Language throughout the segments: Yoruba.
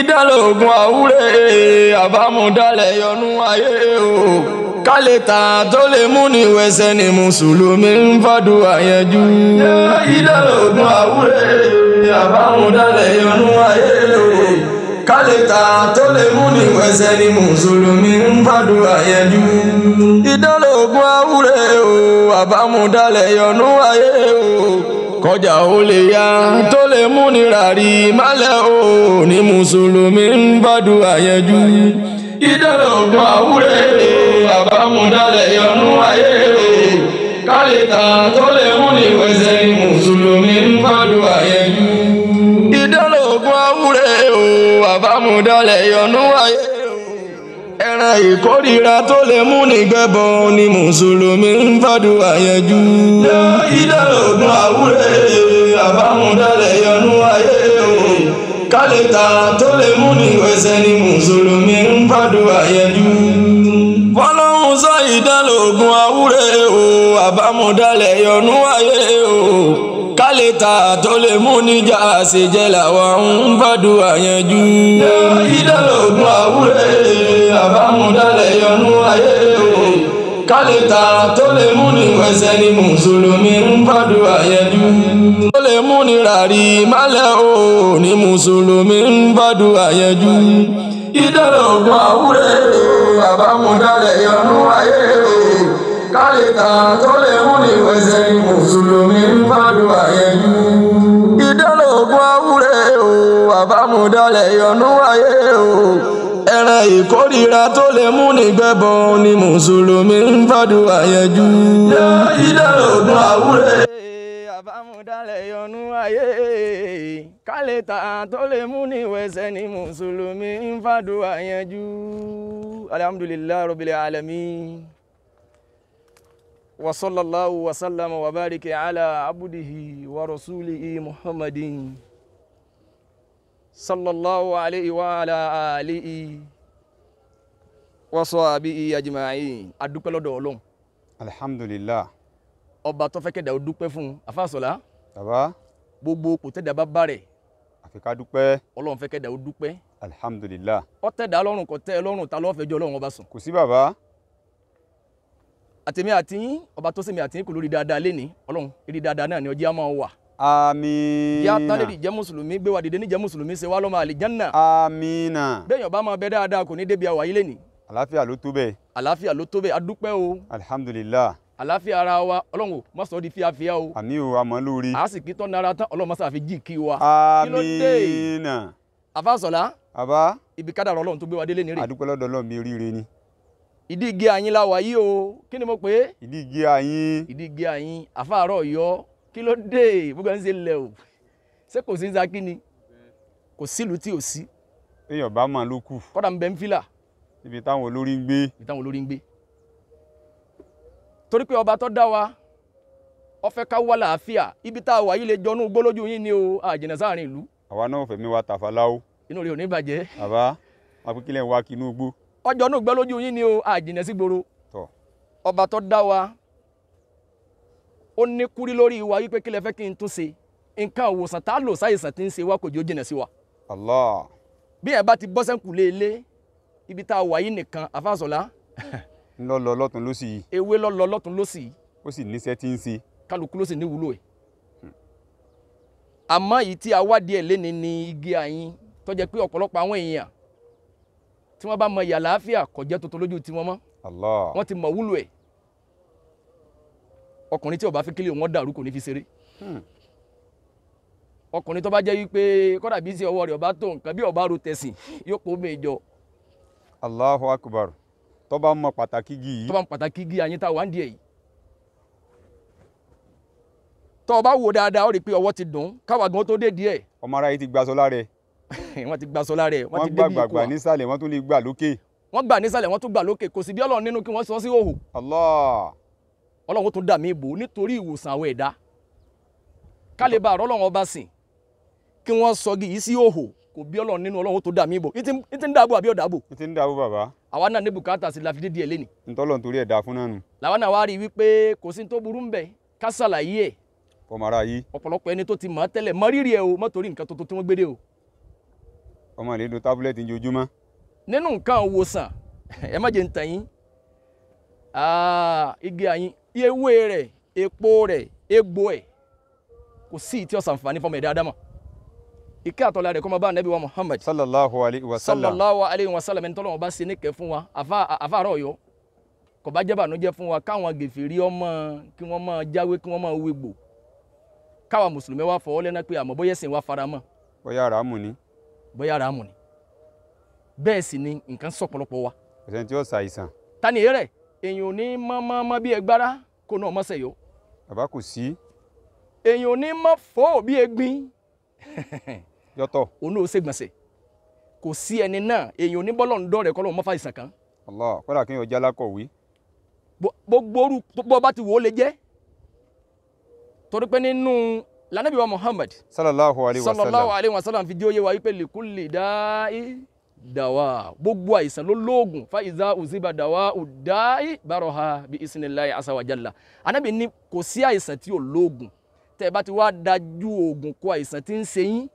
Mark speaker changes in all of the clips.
Speaker 1: Ìdálógún àwúrẹ́ àbámúdálẹ̀ yọnú ayé o. Kálẹ̀tà tó lè mú ní wẹsẹ̀ ni mùsùlùmí ń fàdúrà yanjú. Ìdálógún àwúrẹ́ àbámúdálẹ̀ yọnú ayé o. Kálẹ̀tà tó lè mú ní wẹsẹ̀ ni mùsùlùmí ń fàdúrà yanjú. Ìdálógún àwúrẹ́ o àbámúdálẹ̀ yọnú ayé o. Kọjá ó lè yá tó lè mú ní ràrí málẹ̀ o ní mùsùlùmí ń fàdúrà yanjú. Ìdálógún àwúrẹ́ àbámúdálẹ̀ yọnú ayé o. Kálẹ̀tà tó lè mú ní wẹsẹ̀ ní mùsùlùmí ń fàdúrà yanjú. Ìdálógún àwúrẹ́ o àbámúdálẹ̀ yọnú ayé o. Ẹran ìkórìíra tó lè mú ní gbẹ́bọ ní mùsùlùmí ń fàdúrà yanjú. Ìdálógún àwúrẹ́ àbámúdálẹ̀ yọnú ayé o. Kálẹ̀tà tó lè mú ní wẹsẹ̀ ní mùsùlùmí ń fàdúrà yanjú. Fọlọ́hún sọ ìdálógún àwúrẹ́ o àbámúdálẹ̀ yọnú ayé o. Kálẹ̀tà tó lè mú níjà àṣejẹ́ làwọn ń fàdúrà yanjú. Ìdálógún àwúrẹ́ àbámúdálẹ̀ yọnú ayé o. Kálẹ̀tà tó lè mú ní wẹsẹ̀ ní mùsùlùmí ń fàdúrà yanjú. Tó lè mú ní ràrí málẹ̀ o ní mùsùlùmí ń fàdúrà yanjú. Ìdálógún àwúrẹ́ àbámúdálẹ̀ yọnú ayé o. Kálẹ̀tà tó lè mú ní wẹsẹ̀ ní mùsùlùmí ń fàdúrà yanjú. Ìdálógún àwúrẹ́ o àbámúdálẹ̀ yọnú ayé o. Ẹran ìkórìíra tó lè mú ní gbẹ́bọ ní mùsùlùmí ń fàdúrà yanjú. Ìdálógún àwúrẹ́ àbámúdálẹ̀ yọnú ayé. Kálẹ̀tà tó lè mú ní wẹsẹ̀ ní mùsùlùmí ń fàdúrà yanjú. Alhamdulillahi rabbil alamin. Wa sallallahu wa sallama wa barika ala abdihi wa rasulihi Muhammadin sallallahu alayhi wa ala alihi wa sahbihi ajma'in. A dúpẹ́ lọ́dọ̀ Ọlọ́run.
Speaker 2: Alhamdulillah.
Speaker 1: Ọba tó fẹ́ kẹ́dà ó dúpẹ́ fún Afáṣọlá.
Speaker 2: Bàbá.
Speaker 1: Gbogbo kò tẹ́dà bá bá rẹ̀.
Speaker 2: Àfi ká dúpẹ́.
Speaker 1: Ọlọ́run fẹ́ kẹ́dà ó dúpẹ́.
Speaker 2: Alhamdulillah.
Speaker 1: Ó tẹ́dà lọ́rùn kò tẹ́ lọ́rùn ta ló fẹ́ jọ Ọlọ́run ọba sùn.
Speaker 2: Kò sí bàbá.
Speaker 1: Àtèmi àti yín ọba tó sèmi àti yín kò lórí dáadáa lénìí. Ọlọ́run eré dáadáa náà ni ọjọ́ á máa wà.
Speaker 2: Amina.
Speaker 1: Yá tálẹ́rì jẹ́ mùsùlùmí gbé wa dìde ní jẹ́ mùsùlùmí ṣe wá lọ́mọ àlìjánà.
Speaker 2: Amina.
Speaker 1: Bẹ́ẹ̀yàn bá máa bẹ dáadáa kò ní débi àwà yìí lénìí.
Speaker 2: Àlàáfíà ló tó bẹ́ẹ̀.
Speaker 1: Àlàáfíà ló tó bẹ́ẹ̀, a dúpẹ́ o.
Speaker 2: Alhamdulillah.
Speaker 1: Àlàáfíà ara wa Ọlọ́run o má sọ ọ́ di fíafíà o.
Speaker 2: Àmín o, àmọ́ lórí.
Speaker 1: A sì kí tọ́ nara tán Ọlọ́run má sàfi jí kí wa.
Speaker 2: Amina.
Speaker 1: Afáṣọlá.
Speaker 2: Bàbá.
Speaker 1: Ibi kádàrá Ọlọ́run tó gbé wa délé nírè.
Speaker 2: A dúpẹ́ lọ́dọ̀ Ọlọ́run mi oríire ni.
Speaker 1: Ìdí igi àyín la wà yìí o. Kí ni mo pè é?
Speaker 2: Ìdí igi àyín.
Speaker 1: Ìdí igi àyín àfáàrọ̀ Ọ̀yọ́. Kí ló dé gbogbo ẹ̀ ń ṣe lẹ̀ o? Ṣé kò sí ń Ṣakí ni? Kò sílùú tí ò sí.
Speaker 2: Èèyàn bá mọ̀ ló kù.
Speaker 1: Kọ́dà ń bẹ ń fìlà.
Speaker 2: Ibi táwọn olórí ń gbé.
Speaker 1: Ibi táwọn olórí ń gbé. Torí pé ọba tó dá wa, ó fẹ́ ká wà láàfíà. Ibi tá a wà yìí lè jọnú gbólójú yín ni o, àjìnà sáàrin ìlú.
Speaker 2: Àwa náà fẹ̀mí wa tàfàláwo.
Speaker 1: Inú rẹ̀ ò ní bàjẹ́.
Speaker 2: Bàbá, àpèkílẹ̀ ń wá kí inú igbó.
Speaker 1: Ọjọ́ inú gbólójú yín ni o, àjìnà sí gbòòrò.
Speaker 2: Tọ́.
Speaker 1: Ọba tó dá wa, ó ní kúrí lórí wa wípé kí lẹ fẹ́ kí n tún ṣe. Nǹkan òwòsàn tá a lò sáyẹ̀sán tí ń ṣe wá kò jẹ́ ó jìnà sí wa.
Speaker 2: Allah.
Speaker 1: Bí ẹ bá ti bọ́ sẹ́ńkù lé ilé, ibi tá a wà yìí nìkan, Afáṣọlá.
Speaker 2: Ńlọ lọ lọ́tún lósì yìí.
Speaker 1: Ewé lọ lọ lọ́tún lósì yìí.
Speaker 2: Ó sì níṣẹ́ tí ń ṣe.
Speaker 1: Kálukú ló sì ní wúlò ẹ̀. Àmọ́ èyí tí a wádìí ẹ̀ léni ni igi àyín tó jẹ́ pé ọ̀pọ̀lọpọ̀ àwọn èèyàn tí wọ́n bá mọ ìyà àlàáfíà kò jẹ́ tuntun lójú tiwọn mọ́.
Speaker 2: Allah.
Speaker 1: Wọ́n ti mọ wúlò ẹ̀. Ọkùnrin tí ó bá fi kílè wọn dàrú kò ní fi ṣeré. Ọkùnrin tó bá jẹ́ wípé kọ́dà bí sí ọwọ́ rẹ̀ ọba tó nǹkan bí ọba ro tẹ̀sìn yóò kó mi jọ.
Speaker 2: Allahu Akbar. Tó bá mọ pàtàkì igi yìí.
Speaker 1: Tó bá mọ pàtàkì igi àyín tá a wà ń di ẹ̀ yìí. Tó o bá wo dáadáa ó rí i pé ọwọ́ ti dùn káwa gan tó dé díẹ̀.
Speaker 2: Ọmọ aráyé ti gbaṣọ lára ẹ̀.
Speaker 1: Wọ́n ti gbaṣọ lára ẹ̀. Wọ́n ti débi ikú wa.
Speaker 2: Wọ́n gbàgbà nísàlẹ̀ wọ́n tún lè gbà lókè.
Speaker 1: Wọ́n gbà nísàlẹ̀ wọ́n tún gbà lókè kò sí bí Ọlọ́run nínú kí wọ́n sọ sí òhò.
Speaker 2: Allah.
Speaker 1: Ọlọ́run tún dà mí bò nítorí ìwòsàn àwọn ẹ̀dá. Ká lè bá àrọ́ Ọlọ́run ọba sìn kí wọ́n sọgi yìí sí òhò kò bí Ọlọ́run nínú Ọlọ́run tó dà mí bò. Ní ti ń dàbò àbí ọ̀dàbò.
Speaker 2: Ní ti ń dàbò bàbá.
Speaker 1: Àwa náà ní bùkátà sí la fi dé díẹ̀ lénìí.
Speaker 2: Ntọ́lọ̀ nítorí ẹ̀dá fún náà nù.
Speaker 1: Làwa náà wá rí i wípé kò sí tó burú ń bẹ̀ ká ṣàlàyé ẹ̀.
Speaker 2: Ọmọ ara yìí.
Speaker 1: Ọ̀pọ̀lọpọ̀ ẹni tó ti mọ̀ tẹ́lẹ̀ mọ rírì ẹ̀ o mọ́ torí nǹkan tuntun tí wọ́n gbé dé o.
Speaker 2: Ọmọ rẹ̀ lo tábúlẹ̀tì ojoojúmọ́.
Speaker 1: Nínú nǹkan òwòsàn ẹ má jẹ́ ń tàn yín, igi àyín ewé rẹ̀, epo rẹ̀, egbò ẹ̀, kò sí ìtí ọ̀sán àǹfààní fọmọ ẹ̀dá Ádámọ̀. Ìkẹ́ àtọ́lá rẹ̀ kó máa bá Ànábì wa Muhammad
Speaker 2: sallallahu alayhi wa sallam.
Speaker 1: Sallallahu alayhi wa sallam. Ẹni tọ́lọ́wọ́n bá ṣe níkẹ́ fún wa, àfàárọ̀ Ọ̀yọ́ kò bá jẹ́ bànújẹ́ fún wa káwọn gèfèrí ọmọ kí wọ́n máa jáwé, kí wọ́n máa wégbò, káwa mùsùlùmí wa fọwọ́ lẹ́nà pé àmọ́ bóyá ẹ̀sìn wa fara mọ́,
Speaker 2: bóyá ràámù ni,
Speaker 1: bóyá ràámù ni. Bẹ́ẹ̀ sì ni nǹkan sọ̀pọ̀lọpọ̀ wa.
Speaker 2: Kò sẹ́ni tí ó ṣàìsàn.
Speaker 1: Ta ni rẹ̀? Èèyàn ò ní mọ́ bí ẹgbára kó náà mọ́ sẹ̀yọ́.
Speaker 2: Bàbá kò sí.
Speaker 1: Èèyàn ò ní mọ́ fò bí egbin.
Speaker 2: Yọtọ̀.
Speaker 1: Òun náà ó ṣègbọ̀nsẹ̀. Kò sí ẹni náà, èèyàn ò ní bọ́lọ̀ ń dọ̀rẹ̀ kọ́ lóun mọ́ fàìsàn kan.
Speaker 2: Allah, kódà kí n yọ jálá kọ̀wé.
Speaker 1: Gbogbo orú bó bá ti wò ó lè jẹ́. Torí pé nínú lànàbí wa Muhammad
Speaker 2: sallallahu alayhi wa sallam,
Speaker 1: sallallahu alayhi wa sallam fi jẹ́ òye wa wípé likulli da'i dawa, gbogbo àìsàn ló lóògùn, fa iza uziba dawa uda'i baroha bi isnillahi asa wa jalla. Ànábì ní kò sí àìsàn tí ò lóògùn. Tẹ́ ẹ bá ti wá dájú oògùn kó àìsàn tí ń ṣe yín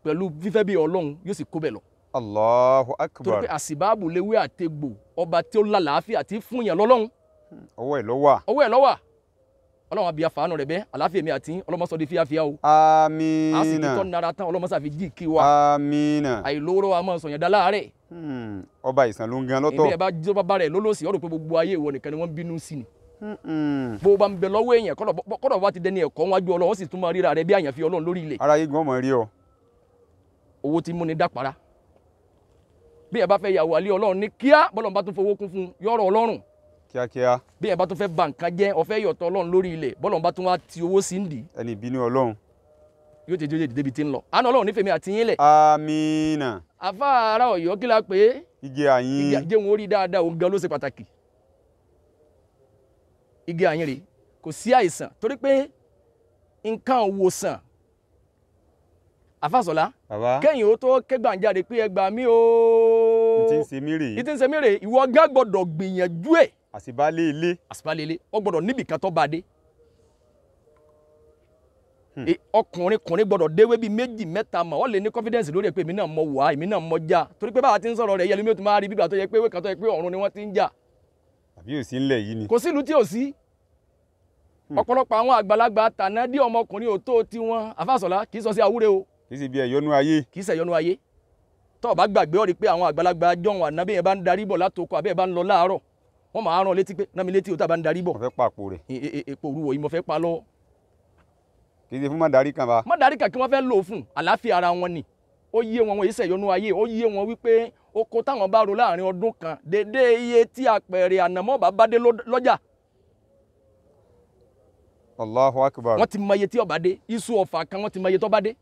Speaker 1: pẹ̀lú fífẹ́ bí Ọlọ́run, yóò sì kó bẹ̀ lọ.
Speaker 2: Allahu akbar.
Speaker 1: Torí pé àsìbáàbù léwé àtegbò, ọba tí ó lálàáfíà tí fún yàn lọ́lọ́run.
Speaker 2: Ọwọ́ ẹ̀ ló wà.
Speaker 1: Ọwọ́ ẹ̀ ló wà. Ọlọ́run àbí àfààní rẹ̀ bẹ́, àlàáfíà mi àti ọlọ́mọsọ di fíafíà o.
Speaker 2: Amina.
Speaker 1: A sì ti tọ́ nara tán, ọlọ́mọsọ àfi jí kí wa.
Speaker 2: Amina.
Speaker 1: Àìlóró a máa sọ̀yàn dá láàárẹ̀.
Speaker 2: Ọba ìsàn ló ń gan lọ́tọ̀.
Speaker 1: Ìbí ẹ bá jọ́ bàbá rẹ̀ lólòsì, ó rò pé gbogbo ayé ìwọ nìkan ni wọ́n bínú sí ni. Bó o bá ń bẹ lọ́wọ́ èèyàn, kọ́dọ̀ wá ti dẹni ẹ̀kọ́ wájú Ọlọ́run, ó sì tún máa ríra rẹ bí àyànfi Ọlọ́run lórí ilẹ̀.
Speaker 2: Ara yìí gan mọ̀ rí ọ.
Speaker 1: Owó ti múni dápara. Bí ẹ bá fẹ́ yàwó àlẹ́ Ọlọ́run ní kíá, bọ́lọ́run bá tún fowó kún fún yọ̀rọ̀ Ọlọ́run
Speaker 2: kíákíá.
Speaker 1: Bí ẹ bá tún fẹ́ ba nǹkan jẹ́, ó fẹ́ yọ̀tọ̀ Ọlọ́run lórí ilẹ̀, bọ́lọ́run bá tún wá ti owó sí ń dì.
Speaker 2: Ẹni ìbínú Ọlọ́run.
Speaker 1: Yóò ti jóye débi tí ń lọ. Àánú Ọlọ́run nífẹ̀ẹ́ mi àti yín lẹ̀.
Speaker 2: Amina.
Speaker 1: Àfáàrà Ọ̀yọ́ kí la pè é?
Speaker 2: Igi àyín.
Speaker 1: Igi àyín wọn rí dáadáa, òun gan ló ṣe pàtàkì. Igi àyín rèé, kò sí àìsàn torí pé nǹkan òwòsàn. Àfàsọ̀lá, kẹ́yìn ó tó kẹ́gbàǹjáde pé ẹ gbà mí o.
Speaker 2: Ìtí ń ṣe mí rèé.
Speaker 1: Ìtí ń ṣe mí rèé, ìwọ gán gbọ́dọ̀ gbìyànjú ẹ̀.
Speaker 2: Àsìbálé ilé.
Speaker 1: Àsìbálé ilé, ó gbọ́dọ̀ níbì kan tó bá dé. Ọkùnrin kùnrin gbọ́dọ̀ déwé bíi méjì mẹ́ta mọ̀, ó lè ní confidence lórí ẹ̀ pé èmi náà mọ wà, èmi náà mọ já. Torí pé báwa ti ń sọ̀rọ̀ rẹ̀ yẹlẹ́mi ó ti máa rí bíbà tó yẹ pé ewé kan tó yẹ pé ọ̀run ni wọ́n ti ń jà.
Speaker 2: Àbí ò sí ńlẹ̀ yìí ni.
Speaker 1: Kò sí ìlú tí ò sí. Ọ̀pọ̀lọpọ̀ àwọn àgbàlagbà tàná dí ọmọkùnrin ò tó tiwọn. Àfàsọ̀lá kì í sọ sí awúre o.
Speaker 2: Kì í ṣe bí ẹ̀yọ́nú ayé.
Speaker 1: Kì í ṣe ẹ̀yọ́nú ayé. Tó o bá gbàgbé ọ rí pé àwọn àgbàlagbà jọ̀hún àná bí yẹn bá ń darí bọ̀ látoko àbí yẹn bá ń lọ láàárọ̀, wọ́n máa rán létí pé ná mi létí o tá a bá ń darí bọ̀.
Speaker 2: Mo fẹ́ pa àpò rẹ̀.
Speaker 1: Èpo òru wọ̀nyí mo fẹ́ pa lọ́wọ́.
Speaker 2: Kì í ṣe fún mọ̀dárí kan bá.
Speaker 1: Mọ̀dárí kan kí wọ́n fẹ́ lò fún àlàáfíà ara wọn ni. Ó yé wọn, wọn yìí ṣẹ̀yọ́nú ayé, ó yé wọn wípé oko táwọn bá ro láàrin ọdún kan dédé iye tí apẹ̀rẹ̀ ànàmọ́ bá bá dé lọ́jà.
Speaker 2: Allahu akbar.
Speaker 1: Wọ́n ti mọ iye tí ó bá dé, iṣu ọ̀fà kan wọ́n ti mọ iye tó bá dé.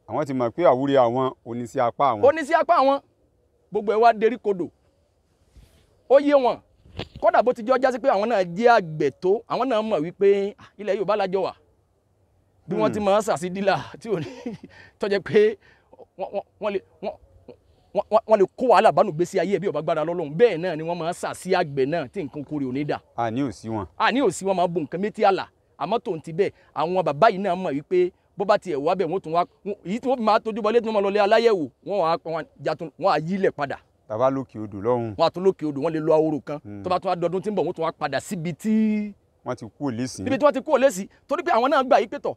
Speaker 2: Àwọn ti mọ̀ pé àwúre àwọn oníṣẹ́ apá àwọn.
Speaker 1: Oníṣẹ́ apá àwọn, gbogbo ẹ̀ wá derí kodò. Ó yé wọn, kódà bó ti jọ jásí pé àwọn náà jẹ́ àgbẹ̀ tó, àwọn náà mọ̀ wípé ilẹ̀ Yorùbá lájọ wà. Bí wọ́n ti máa ń sàsí dílà tí ò ní tọ́jẹ́ pé wọ́n lè kó wàhálà bánú gbèsè ayé bí ó bá gbára lọ́lọ́run. Bẹ́ẹ̀ náà ni wọ́n máa ń sàsí àgbẹ̀ náà tí nǹkan kórè ò ní dà.
Speaker 2: Àní ò sí wọn.
Speaker 1: Àní ò sí wọn, máa bo nǹkan méjì àlà. Àmọ́ tòun ti bẹ́ẹ̀, àwọn bàbá yìí náà mọ̀ wípé bó bá tiẹ̀ wá bẹ̀ wọ́n tún wá èyí tí wọ́n fi máa tójú bọlé tí wọ́n máa lọ lé aláyẹ̀wò, wọ́n á yílẹ̀ padà.
Speaker 2: Bàbá lókè odò lọ́hùn.
Speaker 1: Wọ́n á tún lókè odò, wọ́n lè lọ ahoro kan. Tó bá tún wá dọdún tí ń bọ̀, wọ́n tún wá padà síbi tí
Speaker 2: wọ́n ti kú òlésì.
Speaker 1: Níbi tí wọ́n ti kú òlésì, torí pé àwọn náà gbà yí pé tọ̀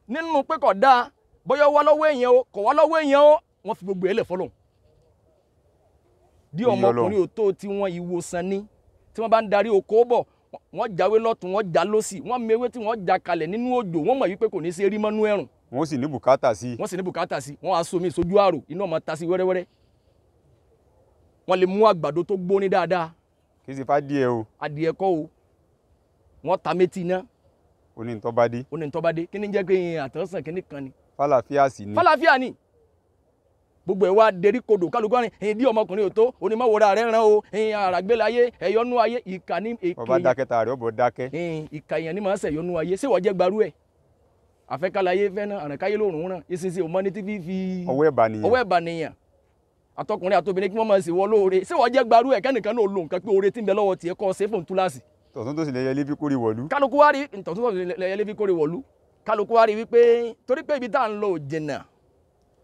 Speaker 1: nínú pé kò dáa, bóyá wá lọ́wọ́ èèyàn o, kò wá lọ́wọ́ èèyàn o, wọ́n fi gbogbo ẹ̀ lẹ̀ fọlọ́hun. Dí ọmọkùnrin ò tó tí wọ́n ìwòsàn ni, tí wọ́n bá ń darí oko bọ̀, wọ́n jáwé lọ́tún, wọ́n já lọ́sì, wọ́n mewé tí wọ́n já kalẹ̀ nínú òjò, wọ́n mọ̀ wípé kò ní ṣe rí mọ́nú ẹ̀rùn.
Speaker 2: Wọ́n sì ní bùkátà sí.
Speaker 1: Wọ́n sì ní bùkátà sí, wọ́n á somi sójú àrò, iná máa ta sí wẹ́rẹ́wẹ́rẹ́. Wọ́n lè mú àgbàdo tó gbóní dáadáa.
Speaker 2: Kì í ṣe fádìẹ o.
Speaker 1: Adìẹ kọ́ o. Wọ́n ta méjì iná.
Speaker 2: Ó ní ntọ́ bá dé.
Speaker 1: Ó ní ntọ́ bá dé. Kí ni jẹ́ pé àtọ̀sán kí ni kan ni.
Speaker 2: Fálàfíà sì ni.
Speaker 1: Fálàfíà ni. Gbogbo ẹ̀ wá derí kodò, kálukú wá ní ẹ̀yìn dí ọmọkùnrin ò tó, onímọ̀wòrán rẹ̀ ràn o, ẹ̀yìn àràgbélayé, ẹ̀yọ́nú ayé, ìkà ní èké.
Speaker 2: Ọba dákẹ́ ta rẹ̀ ọbọ̀ dákẹ́.
Speaker 1: Ìkà èèyàn ní máa ń ṣẹ̀yọ́nú ayé, ṣé wọ́n jẹ́ gbarú ẹ̀? Àfẹ́kálayé fẹ́ náà, àrànkáyé lòrùn ràn, ìsinsìn ò mọ ní tí fífi.
Speaker 2: Ọwọ́ ẹ̀bà nìyẹn.
Speaker 1: Ọwọ́ ẹ̀bà nìyẹn. Àtọkùnrin àtobìnrin kí wọ́n máa ṣe wọ́ lóore, ṣé wọ́n jẹ́ gbarú ẹ̀ kẹ́nìkan náà lo nǹkan pé oore tí ń bẹ lọ́wọ́ tiẹ̀ kọ́ ṣe fún túláàsì.
Speaker 2: Tọ̀tún tó sì lẹ́yẹ lé fi kórè wọ̀lú.
Speaker 1: Kálukú wá rí tọ̀tún tó sì lẹ́yẹ lé fi kórè wọ̀lú. Kálukú wá rí wípé torí pé ibi tá à ń lọ ò jìnnà.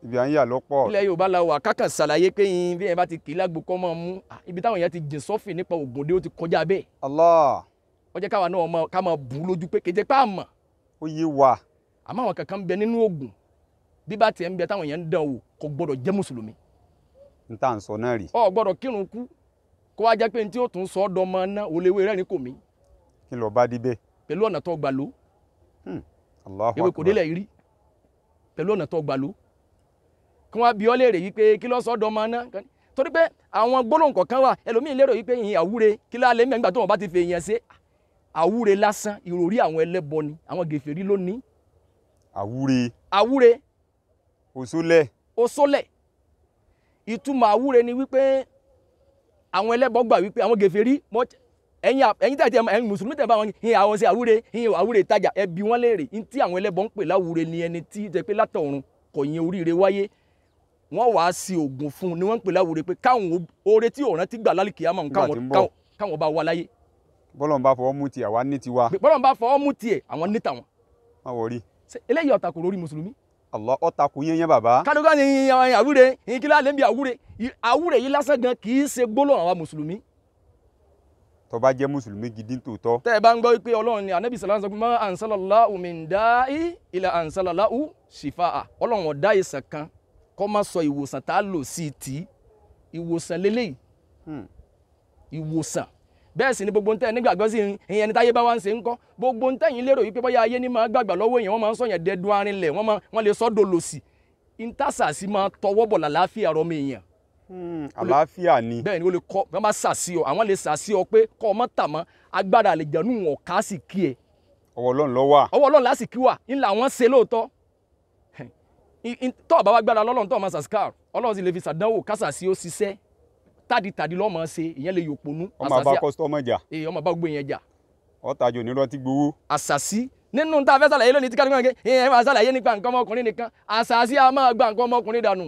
Speaker 2: Ibi à ń yà lọ́pọ̀.
Speaker 1: Ilẹ̀ Yorùbá la wà kákan ṣàlàyé pé yín bí yẹn bá ti kì í lágbo kọ́ máa mú ibi táwọn yẹn ti jìn sọ́fìn nípa ògùn dé ó ti kọjá bẹ́ẹ̀.
Speaker 2: Allah.
Speaker 1: Ó jẹ́ káwa náà ká máa bù ú lójú pé kéje pé àmọ̀.
Speaker 2: Ó yé wa.
Speaker 1: Àmọ́ àwọn kankan ń bẹ nínú ògùn bí bá tiẹ̀ ń bẹ táwọn yẹn ń dán wò kò gbọ́dọ̀ jẹ́ mùsùlùmí.
Speaker 2: N tá à ń sọ náà rí.
Speaker 1: Ó gbọ́dọ̀ kírun kú kó wá jẹ́ pé ní tí ó tún sọ ọ́ dọmọ náà ò léwé rẹ́rìn kò mí.
Speaker 2: Kí ló bá débẹ̀.
Speaker 1: Pẹ̀lú ọ̀nà tó gbà ló.
Speaker 2: Allahu Akbar.
Speaker 1: Ewé kò délẹ̀ rí pẹ̀lú ọ̀nà tó gbà ló. Kí wọ́n bi ọ́ léèrè yìí pé kí ló sọ ọ́ dọmọ náà torí pé àwọn gbólóhùn kọ̀ọ̀kan wà ẹlòmíín lérò yìí pé ìyìn àwúre kí lálẹ́ mẹ́gbà tó wọn bá ti fi èèyàn ṣe àwúre lásán ìròrí àwọn ẹlẹ́bọ ni àwọn gèfèrí ló ní.
Speaker 2: Àwúre.
Speaker 1: Àwúre.
Speaker 2: Òṣólẹ̀.
Speaker 1: Òṣólẹ̀. Ìtumọ̀ àwúre ni wípé àwọn ẹlẹ́bọ gbà wípé àwọn gèfèrí ẹ̀yin tẹ̀ ẹ̀yin mùsùlùmí tẹ̀ bá wọn ìyìn àwọn ṣe àwúre ìyìn àwúre ìtajà ẹbí wọn léèrè ní tí àwọn ẹlẹ́bọ ń pè láwúre ni ẹni tí jẹ́ pé látọ̀run kò yin oríire wáyé wọ́n wàá sí oògùn fún un ni wọ́n ń pè láwúre pé káwọn oore tí òòrùn ti gbà lálìkì àmọ́ káwọn bá wà láyé.
Speaker 2: Bọ́lọ̀ ń bá fọwọ́ mú tiẹ̀ àwa ní tiwa.
Speaker 1: Bọ́lọ̀ ń bá fọwọ́ mú tiẹ̀ àwọn ní tàwọn.
Speaker 2: Má wọrí.
Speaker 1: Eléyìí ọ̀tà kò lórí mùsùlùmí.
Speaker 2: Allah ọ̀tà kò yẹn yẹn bàbá.
Speaker 1: Kálukú ni àwúre kí ló lè ń bi àwúre àwúre yìí lásán gan kì í ṣe gbólóhùn àwa mùsùlùmí.
Speaker 2: Tó bá jẹ́ mùsùlùmí gidi tòótọ́.
Speaker 1: Tẹ́ ẹ bá ń gbọ́ wípé Ọlọ́run ni Ànábì sàlá sọ pé ma anzalallahu min da'i illa anzalallahu shifaa Ọlọ́run ọ̀dá ìsàn kan kọ́ má sọ ìwòsàn tá a lò sí ti ìwòsàn lélẹ́yìí ìwòsàn bẹ́ẹ̀ sì ni gbogbo ntẹ́ nígbàgbọ́ sí ìyẹn ní táyé bá wá ń ṣe ń kọ́ gbogbo ntẹ́ yìí lérò wípé bóyá ayé ní máa gbàgbà lọ́wọ́ èèyàn wọ́n máa ń sọ̀yàn dẹ́dun arinlẹ̀ wọ́n lè sọ́ dolòsì intásàsí máa tọwọ́ bọ̀ làlàáfíà rọmọ èèyàn.
Speaker 2: Àlàáfíà ni.
Speaker 1: Bẹ́ẹ̀ ni ó lè kọ́ wọ́n máa sàsí ọ àwọn lè sàsí ọ pé kọ́ ọmọ tà mọ́ agbára àlejànú wọn ká sì kí ẹ.
Speaker 2: Ọwọ́ Ọlọ́run ló wà.
Speaker 1: Ọwọ́ Ọlọ́run lásìkí wà ńlá wọn ṣe lóòótọ́ tọ́ ọ̀bá wa gbára lọ́lọ́run tọ́ ọmọ sàṣkár Ọlọ́run sì lè fi sàdánwò kásàsí ó ṣiṣẹ́ tádìtàdì lọ́mọ ṣe ìyẹn lè yòpònú.
Speaker 2: Ọmọ bá kọ́sítọ́mọ̀ jà.
Speaker 1: Ee ọmọ bá gbé yẹn jà.
Speaker 2: Ọ̀tajà onírọ́ ti gbowó.
Speaker 1: Àṣàsí nínú tá a fẹ́ sàlàyé lónìí tí kálukú náà ẹ máa sàlàyé nípa nǹkan ọmọkùnrin nìkan àṣàsí a máa gba nǹkan ọmọkùnrin dànù.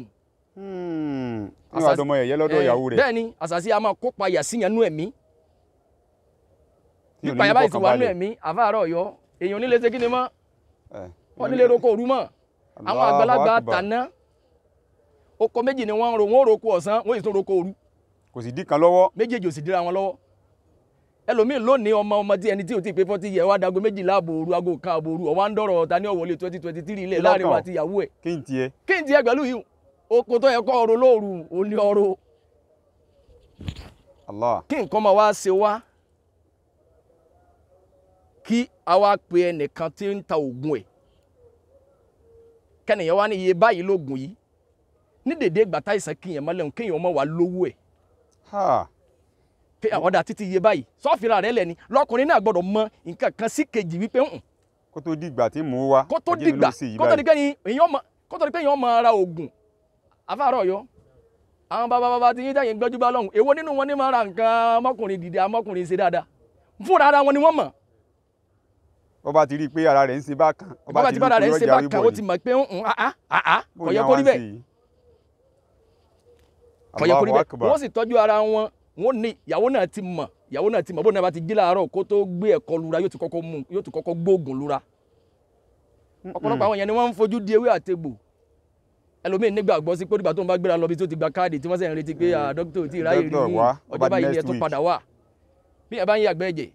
Speaker 2: Ní wàá dọmọ ẹ̀yẹ lọ́dọ̀ ìyàwó rẹ̀.
Speaker 1: Bẹ́ẹ̀ ni àṣàsí a máa kópa yà síyàn nú ẹ̀mí. Pípa yà báyìí ti wà nú ẹ̀mí àfáàrọ̀ ọ̀yọ́ èèyàn onílé ṣe kí ni mọ́ onílé roko òru mọ́ àwọn àgbàlagbà tàná oko méjì ni wọ́n ń ro wọ́n roko ọ̀sán wọ́n sì tún roko òru.
Speaker 2: Kò sì dí kan lọ́wọ́.
Speaker 1: Méjèèjì ò sì díra wọn lọ́wọ́. Ẹlòmíì lónìí ọmọ ọmọ tí ẹni tí ò tí ì pé 40 yẹ wá dago 12 àbọ̀ òru aago 1 àbọ̀ òru ọ̀wá ń dọ̀rọ̀ ta ní ọ̀wọ́lé 2023 ilẹ̀ láàrin wa àti ìyàwó ẹ̀.
Speaker 2: Kí n tiẹ̀.
Speaker 1: Kí n tiẹ̀ pẹ̀lú yìí oko tó yẹ kọ́ ọ̀rọ̀ lóru ò ní ọ̀rọ̀.
Speaker 2: Allah.
Speaker 1: Kí nǹkan máa wá ṣe wá kí a wá pe ẹnìkan tí ń ta oògùn ẹ̀ kẹ́nìyàn wá ní iye báyìí lóògùn yìí ní dèdè ìgbà táìsàn kíyàn mọ́lẹ̀ kéèyàn mọ́ wà lówó ẹ̀ ọ̀dà títí iye báyìí sọ́ọ̀fìrà rẹ̀ lẹ́ni lọ́kùnrin náà gbọ́dọ̀ mọ nǹkan kan sí kejì wípé ń.
Speaker 2: Kó tó dìgbà tí mò ń wá
Speaker 1: kó tó dìgbà kó tó di pé èèyàn máa ra oògùn afárọ̀ yọ àwọn bàbá bàbá tí yín tẹ̀yìn gbẹ́jú bá lọ́hùn èwo nínú wọn ní máa ra nǹkan ọmọkùnrin dìde ọmọkùnrin ṣe dáadáa fúnra ara wọn ni wọ́n mọ̀.
Speaker 2: Bó bá ti rí i pé ara rẹ̀ ń ṣe bákan
Speaker 1: bó bá ti bá ara rẹ̀ ń ṣe bákan ó ti mọ̀ pé ń àá kò yẹ kó rí bẹ́ẹ̀ kò yẹ kó rí bẹ́ẹ̀ wọ́n sì tọ́jú ara wọn wọ́n ní ìyàwó náà ti mọ̀ ìyàwó náà ti mọ̀ bó náà bá ti jí láàárọ̀ kó tó gbé ẹ̀kọ́ lura yóò ti kọ́kọ́ mú yóò ti kọ́kọ́ gbóògùn lura ọ̀pọ̀lọpọ̀ àwọn yẹn ni wọ́n ń fojú di ewé àtegbò ẹlòmíín nígbàgbọ́ sí pé nígbà tó ń bá gbéra lọ bí tó ti gba káàdì tí wọ́n sì ń retí pé dókítà ò tí ì ráyè rí yín ọjọ́ báyìí ni ẹ tún padà wá bí ẹ bá ń yàgbẹ́ ẹ̀jẹ̀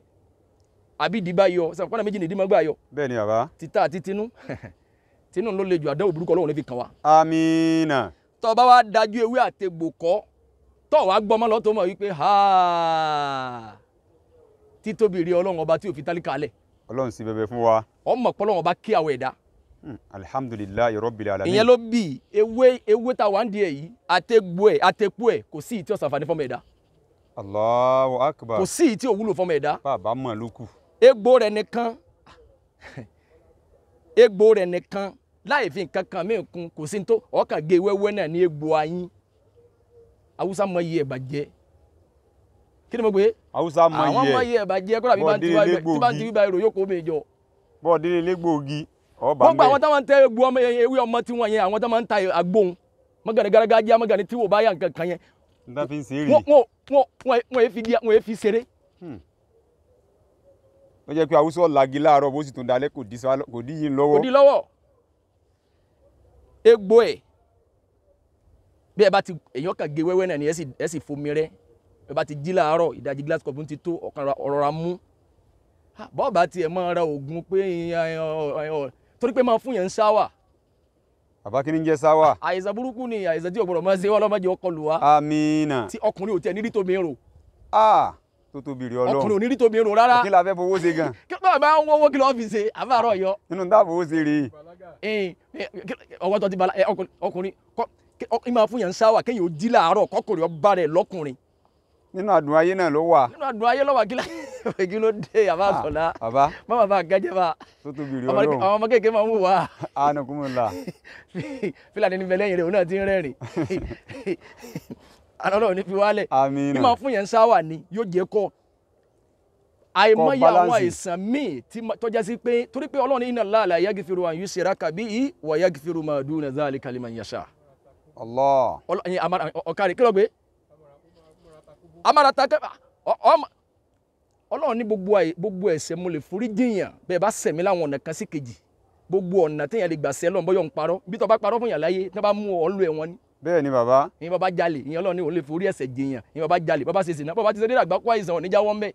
Speaker 1: àbí ìdí bá yọ sọ pọ́nà méjì nìdí máa gbà yọ.
Speaker 2: Bẹ́ẹ̀ ni bàbá.
Speaker 1: Títà àti tinú tinú ló le jù àdánwò burúkú Ọlọ́run fi kàn wá.
Speaker 2: Amina.
Speaker 1: Tó bá wá dájú ewé àtegbò kọ́ tó wàá gbọ́mọ́ lọ tó mọ̀ wípé títóbi rí Ọlọ́run ọba tí ò fi tálíkà lẹ̀.
Speaker 2: Ọlọ́run sì bẹ̀bẹ̀ fún wa.
Speaker 1: Ọmọ pọ́lọ́run ọba kí àwọn ẹ̀dá.
Speaker 2: Alhamdulillahi rabbil alamin.
Speaker 1: Ìyẹn ló bí ewé ewé tá a wà ń di ẹ̀ yìí àtegbò ẹ̀ àtepó ẹ̀ kò sí ìtí ọ̀sànfàní fọmọ ẹ̀dá.
Speaker 2: Allahu akbar.
Speaker 1: Kò sí ìtí òwúlò fọmọ ẹ̀dá.
Speaker 2: Bàbá mọ̀ ló kù.
Speaker 1: Egbò rẹ̀ nìkan egbò rẹ̀ nìkan láì fi nǹkan kan mí kún kò sí tó ọkàn gé wẹ́wẹ́ náà ní egbò ayín. Haúsá mọ iye ẹ̀bà jẹ kí ni mo gbé.
Speaker 2: Haúsá mọ iye
Speaker 1: àwọn mọ iye ẹ̀bà jẹ kódà bí bá ń ti wíwá èrò yóò kó mi jọ.
Speaker 2: Bọ́ọ̀dé légbòogi ọba ń bẹ.
Speaker 1: Gbogbo àwọn táwọn ń tẹ egbò ọmọ ewé ọmọ tí wọ́n yẹn àwọn táwọn ń ta agbóhun mọ́gànnì garagájá mọ́gànnì tí wò bá yà nǹkan kan yẹn.
Speaker 2: N ta fi ń ṣeré.
Speaker 1: Wọ́n fi ṣeré.
Speaker 2: Ó jẹ́ pé Haúsá lagi láàárọ̀ bó sì tún dalẹ̀ kò dí yín lọ́wọ́.
Speaker 1: Kò dí lọ́wọ́. Egbò ẹ̀ Bí ẹ bá ti èèyàn kàn gé wẹ́wẹ́ náà ni ẹ sì fomi rẹ. Ẹ bá ti jí láàárọ̀ ìdajì glass cup ti tó ọ̀kan ọ̀rọ̀ra mú. Bọ́ọ̀bá tiẹ̀ máa ra oògùn pé torí pé máa fún yẹn ń ṣáwà.
Speaker 2: Bàbá kí ni ń jẹ́ sáwà?
Speaker 1: Àìsàn burúkú ni àìsàn tí ò gbọdọ̀ máa ṣe wá lọ́mọdé ọkọ lù wá.
Speaker 2: Amina.
Speaker 1: Tí ọkùnrin ò tiẹ̀ ní rí tómi rò.
Speaker 2: Tó tóbi rí Ọlọ́run.
Speaker 1: Ọkùnrin ò ní rí tómi rò rárá.
Speaker 2: Kí la fẹ́ fowó ṣe gan?
Speaker 1: Kí ló máa ń wọ́wọ́ kí ló fi ṣe àbárọ̀ yọ.
Speaker 2: Nínú tá a fowó ṣe rèé.
Speaker 1: Ọwọ́ tó ti bala ọkùnrin ìmọ̀ fún yẹn ń sáwà kéèyàn ó jí láàárọ̀ kọkùnrin ọba rẹ̀ lọ́kùnrin.
Speaker 2: Nínú àdùn ayé náà ló wà.
Speaker 1: Nínú àdùn ayé ló wà kí ló dé àbá sọ̀lá.
Speaker 2: Bàbá.
Speaker 1: Má bàbá gẹ́jẹ́ bá.
Speaker 2: Tó tóbi rí Ọlọ́run.
Speaker 1: Àwọn ọmọ kéèké máa ń wù wá.
Speaker 2: Anakumula.
Speaker 1: Fúlàní níbẹ̀ lẹ́yìn rẹ̀ òun náà ti ń rẹ́rìn. Ọlọ́run ní fi wálẹ̀.
Speaker 2: Àmín.
Speaker 1: Ìmọ̀ fún yẹn ń sáwà ni yóò jẹ́ kọ́. Àìmọye àwọn àìsàn míì tó jẹ́ sí pé torí pé Ọlọ́run inna Allaha la yaghfiru an yushraka bihi wa yaghfiru ma duna dhalika liman yasha.
Speaker 2: Allah.
Speaker 1: Ọ̀kàrí kí ló gbé? Amárata Ọlọ́run ní gbogbo ẹ̀ṣẹ̀ mo lè forí jìyàn bẹ́ẹ̀ bá ṣẹ̀mí láwọn ọ̀nà kan sí kejì gbogbo ọ̀nà téèyàn lè gbà ṣẹ̀ Ọlọ́run bọ́yọ̀ ń parọ́ bí tó bá parọ́ fún yàn láyé tí wọ́n bá mú ọ ń lo ẹ̀wọ̀n ni.
Speaker 2: Bẹ́ẹ̀ ni bàbá.
Speaker 1: Ìyẹn bàbá jalè ìyẹn Ọlọ́run ní òun lè forí ẹ̀ṣẹ̀ jìyàn ìyẹn bàbá jalè bàbá ṣe sìnà bàbá ti ṣe dédé àgbákò àìsàn ò ní jáwọ́ ńbẹ̀.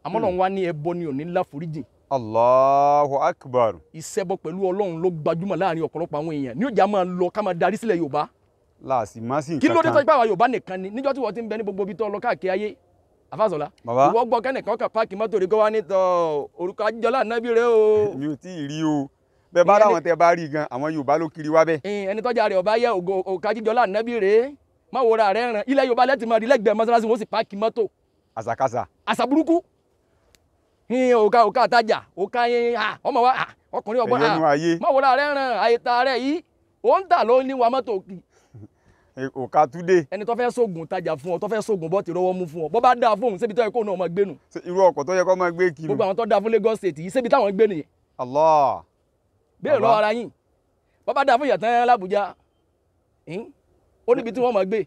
Speaker 1: Àmọ́ Ọlọ́run wá ní ẹbọ ni ò ní láforíjìn.
Speaker 2: Allahu Akbar.
Speaker 1: Ìṣẹbọ pẹ̀lú Ọlọ́run ló gbajúmọ̀ láàrin ọ̀pọ̀lọpọ̀ àwọn èèyàn ní ó jà máa lọ ká máa darí sílẹ̀ Yorùbá.
Speaker 2: Láàsì má sí nǹkan kan.
Speaker 1: Kí ló dé tó ipá àwa Yorùbá nìkan ni níjọ́ tí wọ́n ti ń bẹ ní gbogbo ibi tó lọ káàkiri ayé Àfàsọ̀lá. Ìwọ gbọ́ kẹ́nìkan kan páàkì mọ́tò rí kó wá ní tọ́ orúkọ Ajíjọlá Ànábì rẹ o.
Speaker 2: Mi ò tí ì rí o. Bẹ́ẹ̀ bá ráwọn tẹ bá rí gan àwọn Yorùbá ló kiri wá bẹ́ẹ̀.
Speaker 1: Ẹni tọ́jà rẹ̀ ọba yẹ ògo Ajíjọlá Ànábì rẹ má wo ra rẹ̀ ràn ilẹ̀ Yorùbá lẹ́tì máa rí lẹ́gbẹ̀ẹ́ mọ́sálásí wọ́n sì páàkì mọ́tò.
Speaker 2: Àṣàkáṣà.
Speaker 1: Àṣà burúkú. Òkà òkà àtajà òkà ọmọ wa ọkùnrin ọgbọ́n má wo ra rẹ̀ ràn àyètà rẹ̀ yìí ó ń tà ló ní wa mọ́tò kì.
Speaker 2: Òkà túndé.
Speaker 1: Ẹni tó fẹ́ sóògùn tajà fún ọ tó fẹ́ sóògùn bọ́ ti rọwọ́ mú fún ọ bọ́ bá dáa fóun ṣébi tó yẹ kó náà máa gbénu.
Speaker 2: Irú ọkọ̀ tó yẹ kó máa gbé kiri.
Speaker 1: Gbogbo àwọn tó dáa fún Lagos State yìí ṣébi táwọn gbé nìyẹn.
Speaker 2: Allah.
Speaker 1: Béèrè lọ́wọ́ ara yín bọ́ bá dáa fún ìyàtọ̀ l'Àbújá ó níbi tí wọ́n máa gbé.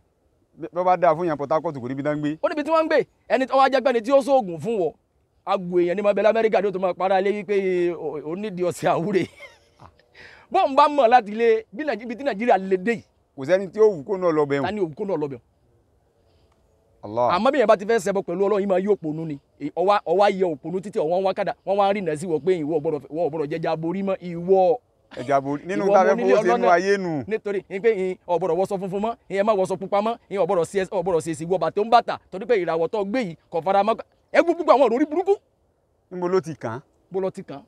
Speaker 2: Bọ́ bá dáa fún ìyàn Port Harcourt kò níbi tán gbé.
Speaker 1: Ó níbi tí wọ́n ń gbé ẹni tó wá jẹ́ pẹ́ni tí ó sóògùn fún wọ agbo èèyàn ní mabẹ́ l'Amẹ́ríkà ní ó tó máa para lé wípé ó nídìí ọ̀sẹ̀ àwúre. Bọ́ọ̀ ń bá mọ̀ láti lé bí Nàìjíríà lè dé yìí.
Speaker 2: Kò sẹ́ni tí ó wù kó náà lọ bẹ̀rùn.
Speaker 1: Ta ni òwú kó náà lọ bẹ̀rùn. Àmọ́ bí yẹn bá ti fẹ́ ṣẹbọ pẹ̀lú Ọlọ́run yìí máa yí òpònú ni ọwá yẹ òpònú títí ọwọ́n wá kádà wọ́n wá rìnà sí wọ pé ìwọ ò gbọ́dọ̀ jẹjà borí mọ́ ìwọ.
Speaker 2: Ẹja borí nínú tá a fẹ́ fowó ṣe nínú ayé nù.
Speaker 1: Nítorí pé ò gbọ́dọ̀ wọṣọ funfun mọ́ ìyẹn má wọṣọ pupa mọ́ ìyẹn ò gbọ́dọ̀ ṣe èsì wọ bàtà ń bàtà torí pé ìràwọ̀ tó gbé yìí kò fara mọ́ ẹgbẹ́ gbogbo àwọn òrórí burúkú.
Speaker 2: Níbo ló ti kàn án?
Speaker 1: Bó ló ti kàn án.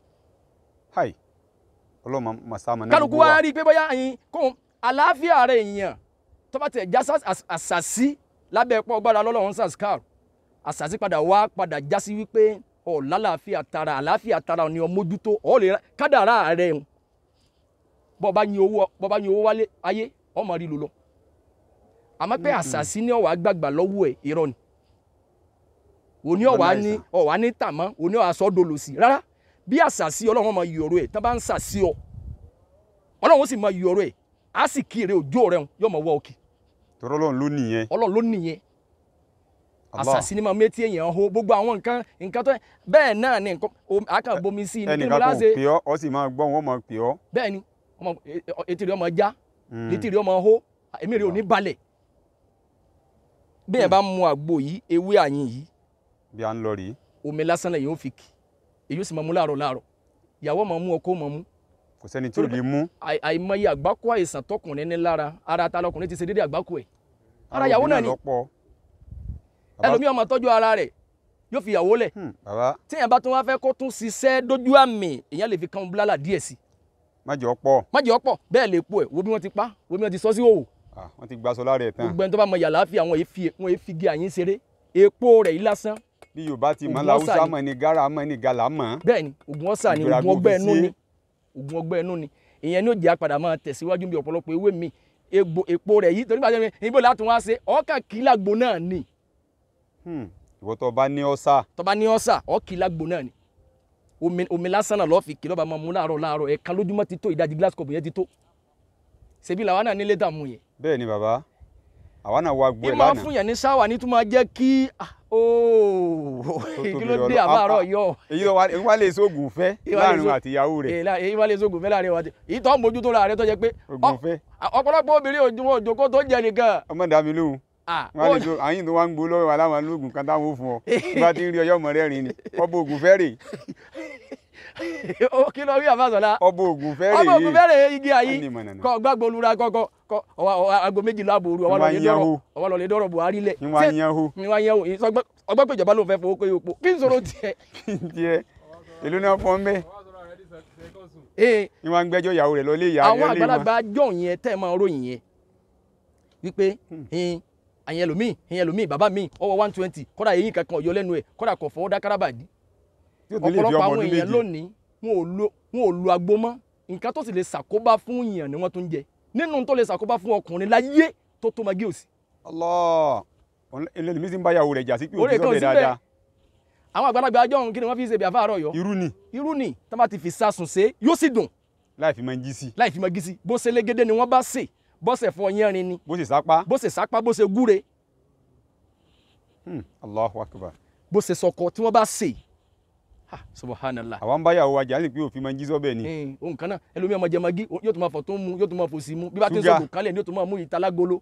Speaker 2: Háì Ọlọ́run màsá mọ̀ náà.
Speaker 1: Kálukú wa rí i pé bóyá kóun àlàáfíà rẹ̀ èèyàn tó bá tẹ̀ já àṣàṣì lábẹ́ ẹ̀pọ̀ gbára lọ́lọ́run sàṣkàr àṣàṣì padà wá padà já sí wípé ọ̀ lálàáfíà tara àlàáfíà tara ni ọ mójútó ọ̀ lè kádàrá rẹ̀ ń bọ́ bá yin owó wálé ayé ọmọ rí lò lọ àmọ́ pé àṣàṣì ní ọ̀wá gbàgbà lọ́wọ́ ẹ̀ irọ́ ni òní ọ̀wá ní ọ̀wá ní tàmọ́ òní ọ̀wá sọ́ dolo sí rárá bí àṣàṣì Ọlọ́run máa yọ̀rọ̀ ẹ̀ tán bá ń ṣàṣì ọ Ọlọ́run sì máa yọ̀rọ̀ ẹ̀ a sì kí èrè òjò rẹ yóò mọ wọ òkè.
Speaker 2: Tọrọ Ọlọ́run ló nìyẹn.
Speaker 1: Ọlọ́run ló nìyẹn. Àṣàṣì ni máa méjì èèyàn ho gbogbo àwọn nǹkan nǹkan tó bẹ́ẹ̀ náà ni nǹkan àkàn bomi sí i ní kí
Speaker 2: Ẹnìkan kò pè ọ́ ọ sì máa gbọ́ wọn máa pè ọ́.
Speaker 1: Bẹ́ẹ̀ ni etí rẹ̀ ọmọ já etí rẹ̀ ọmọ hó èmi rẹ̀ ò ní balẹ̀. Bí ẹ bá mu àgbo yìí ewé àyìn yìí.
Speaker 2: Bí a ń lọ rèé.
Speaker 1: Omi lásán lẹ́yìn ó fi kì èyí ó sì máa mu láàárọ̀ láàárọ̀ ìyàwó máa mú ọkọ máa mú.
Speaker 2: Kò sẹ́ni tí ò lè mú.
Speaker 1: Àìmọye àgbákò àìsàn tọkùnrin ní lára ara ta lọkùnrin ti ṣe déédéé àgbákò ẹ̀ ara ìyàwó náà ni ẹlòmíì ó máa tọ́jú ara rẹ̀ yóò fi ìyàwó lẹ̀ tíyẹn bá tún wá fẹ́ kó tún ṣiṣẹ́ dójú àmì èèyàn lè fi kan búlálà díẹ̀ sí.
Speaker 2: Má jẹ́ ọ̀pọ̀.
Speaker 1: Má jẹ́ ọ̀pọ̀ bẹ́ẹ̀ lè po ẹ̀ wo bí wọ́n ti pa wo bí wọ́n ti sọ sí òwò.
Speaker 2: Wọ́n ti gbaṣọ lára ẹ̀ tán.
Speaker 1: Gbogbo ẹni tó bá mọ yàrá fi àwọn èéfi gé àyín ṣeré epo rẹ̀ yìí lásán.
Speaker 2: Bí Yorùbá ti mọ̀ láwùsá mọ̀ ni gárà mọ̀ ni gàlà mọ̀.
Speaker 1: Bẹ́ẹ̀ ni ògùn ọ̀sà ni ògùn ọgbẹ́ ẹnu ni ògùn ọgbẹ́ ẹnu ni ìyẹn ní ó jẹ́ àpàdà máa tẹ̀síwájú bí ọ̀pọ̀lọpọ̀ ewé mi epo rẹ̀ yìí torí bá jẹ́ ibo láti wá ṣe ọkàn kìlágbó náà ni.
Speaker 2: Ìwọ tó bá ní ọ́sà.
Speaker 1: Tó bá ní ọ́sà ọ́ kìlágbó náà ni omi lásán náà lọ́ọ́ fi kí lọ́ba máa mú láàárọ̀ láàárọ̀ ẹ̀ka lójúmọ́ ti tó ìdajì glass cup yẹn ti tó ṣebí làwa náà nílé dààmú yẹn.
Speaker 2: Bẹ́ẹ̀ ni bàbá. Àwa náà wá gbọ́ ẹ̀
Speaker 1: ìmọ̀
Speaker 2: lánàá.
Speaker 1: Fún yẹn ní sáwà ní tó máa jẹ́ kí kí ló dé àbárọ̀ yọ.
Speaker 2: Èyí wá lè sóògùn fẹ́ láàrin àti ìyàwó rẹ̀.
Speaker 1: Èyí wá lè sóògùn fẹ́ láàrin àti ìtọ́ mójútó ra rẹ̀ tó jẹ́ pé
Speaker 2: Ògùn fẹ́.
Speaker 1: Ọ̀pọ̀lọpọ̀ obìnrin òjò kó tó jẹ nìkan.
Speaker 2: Ọmọ dàbí lóhùn. Wọ́n lè so àyìn tó wá ń gbó lọ́wọ́ wa láwọn olóògùn kan táwọn ò fún ọ. Bí wọ́n ti ń rí ọyọ́ ọmọ rẹ̀ rìn ni ọba ògùn fẹ́ rè.
Speaker 1: Kí ló rí àfàsọ̀lá?
Speaker 2: Ọba ògùn fẹ́ rè.
Speaker 1: Ọba ògùn fẹ́ rè igi ayé kọ gbàgbọ́ olúra kọ́kọ́ aago méjìlá àbò òru ọwọ́ lọ lè dọ́rọ̀ Buhari lẹ̀.
Speaker 2: Ní wàá yẹn hó.
Speaker 1: Ní wàá yẹn hó ọgbọ́n pé ìjọba ló ń fẹ́ fowó pé epo kí n sọ̀rọ̀ tiẹ̀.
Speaker 2: Kí n tiẹ̀ èló náà fọ́n bẹ́ẹ̀. Ní wàá ń gbẹ́jọ́ ìyàwó rẹ̀ lọ lé ìyá rẹ̀ lé wọn.
Speaker 1: Àwọn àgbàlagbà jọ̀ yẹn tẹ́ ẹ máa ròyìn yẹn wípé àyẹn lòmíì ìyẹn lòmíì bàbá mi ọwọ́ 120 kọ́dà eyín kankan ọ̀yọ́ lẹ́nu ẹ̀ kọ́dà kò fọwọ́ dá káràbà dí. Ọ̀pọ̀lọpọ̀ àwọn èèyàn lónìí wọn ò lo agbo mọ́. Nǹkan tó sì lè ṣàkóbá fún èèyàn ni wọ́n tún jẹ. Nínú tó lè ṣàkóbá fún ọkùnrin láyé tó tó magi òsì.
Speaker 2: Allah ẹlẹ́ni sì ń bá ìyàwó rẹ̀ jà sí pé òbí sọ̀bẹ̀ dáadáa.
Speaker 1: Àwọn àgbàlagbà ajọ́ òun kí ni wọ́n fi ṣe bí àfáàrọ̀ yọ.
Speaker 2: Irú ni.
Speaker 1: Irú ni tá bá ti fi sásùn ṣe yóò sì dùn.
Speaker 2: Láì fi máa jí sí.
Speaker 1: Láì fi máa jí sí bó ṣe légédé ni wọ́n bá sè bọ́sẹ̀ fọ yẹrin ni.
Speaker 2: Bó ṣe sápá.
Speaker 1: Bó ṣe sápá bó ṣe gúre.
Speaker 2: Allahu Akbar.
Speaker 1: Bó ṣe sọkọ tí wọ́n bá sè. Subhanallah.
Speaker 2: Àwọn ń bá yàwó wa jà ní pé òfin máa ń jí sọ́bẹ̀ ni.
Speaker 1: Ohun kan náà ẹlòmíì ọmọ jẹ magi yóò tún máa fọ tó ń mu yóò tún máa fò sí mu bí bá ti ń sọ̀gùn kálẹ̀ ni yóò tún máa mú ìta lágolo.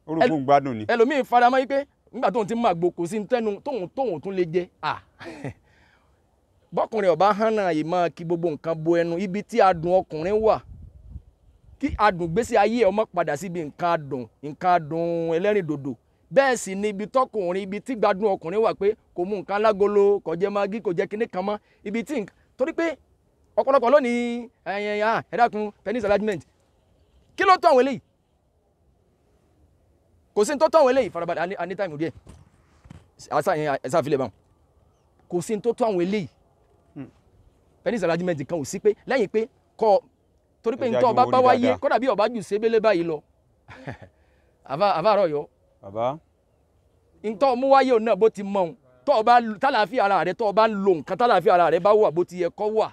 Speaker 2: Orúkọ ń gbádùn ni.
Speaker 1: Ẹlòmíì faramọ́ yí pé nígbà tóun ti máa gbó kò sí tẹnu tóun tún lè jẹ. Bọ́kùnrin ọba hànà ìmọ̀ kí gbogbo nǹkan bo ẹnu ibi tí adùn ọkùnrin wà kí adùn gbèsè ayé ọmọ padà síbi nǹkan adùn ẹlẹ́rìndòdò. Bẹ́ẹ̀ sì ni ibi tọkùnrin ibi tí gbádùn ọkùnrin wà pé kò mú nǹkan alágolo kò jẹ magi kò jẹ kinní kan mọ́ ibi tí torí pé ọ̀pọ̀lọpọ̀ lónìí ẹ dákun penis enlargement kí ló tó àwọn eléyìí kò sí tó tó àwọn eléyìí farabalẹ̀ a ní táìmù díẹ̀ ẹ̀sà àfilẹ̀ báwọn kò sí tó tó àwọn eléyìí penis enlargement kan ò sí pé lẹ́yìn pé kọ́ torí pé nítorí ọba bá wáyé kódà bí ọba jù sébélé báyìí lọ àbá àrọ̀ yọ.
Speaker 2: Bàbá.
Speaker 1: Ntọ́ mú wáyé òun náà bó ti mọ̀ ọ́n tọ́ ọba tálàáfíà ara rẹ tọ́ ọba ń lo nǹkan tálàáfíà ara rẹ bá wà bó ti yẹ kọ́ wà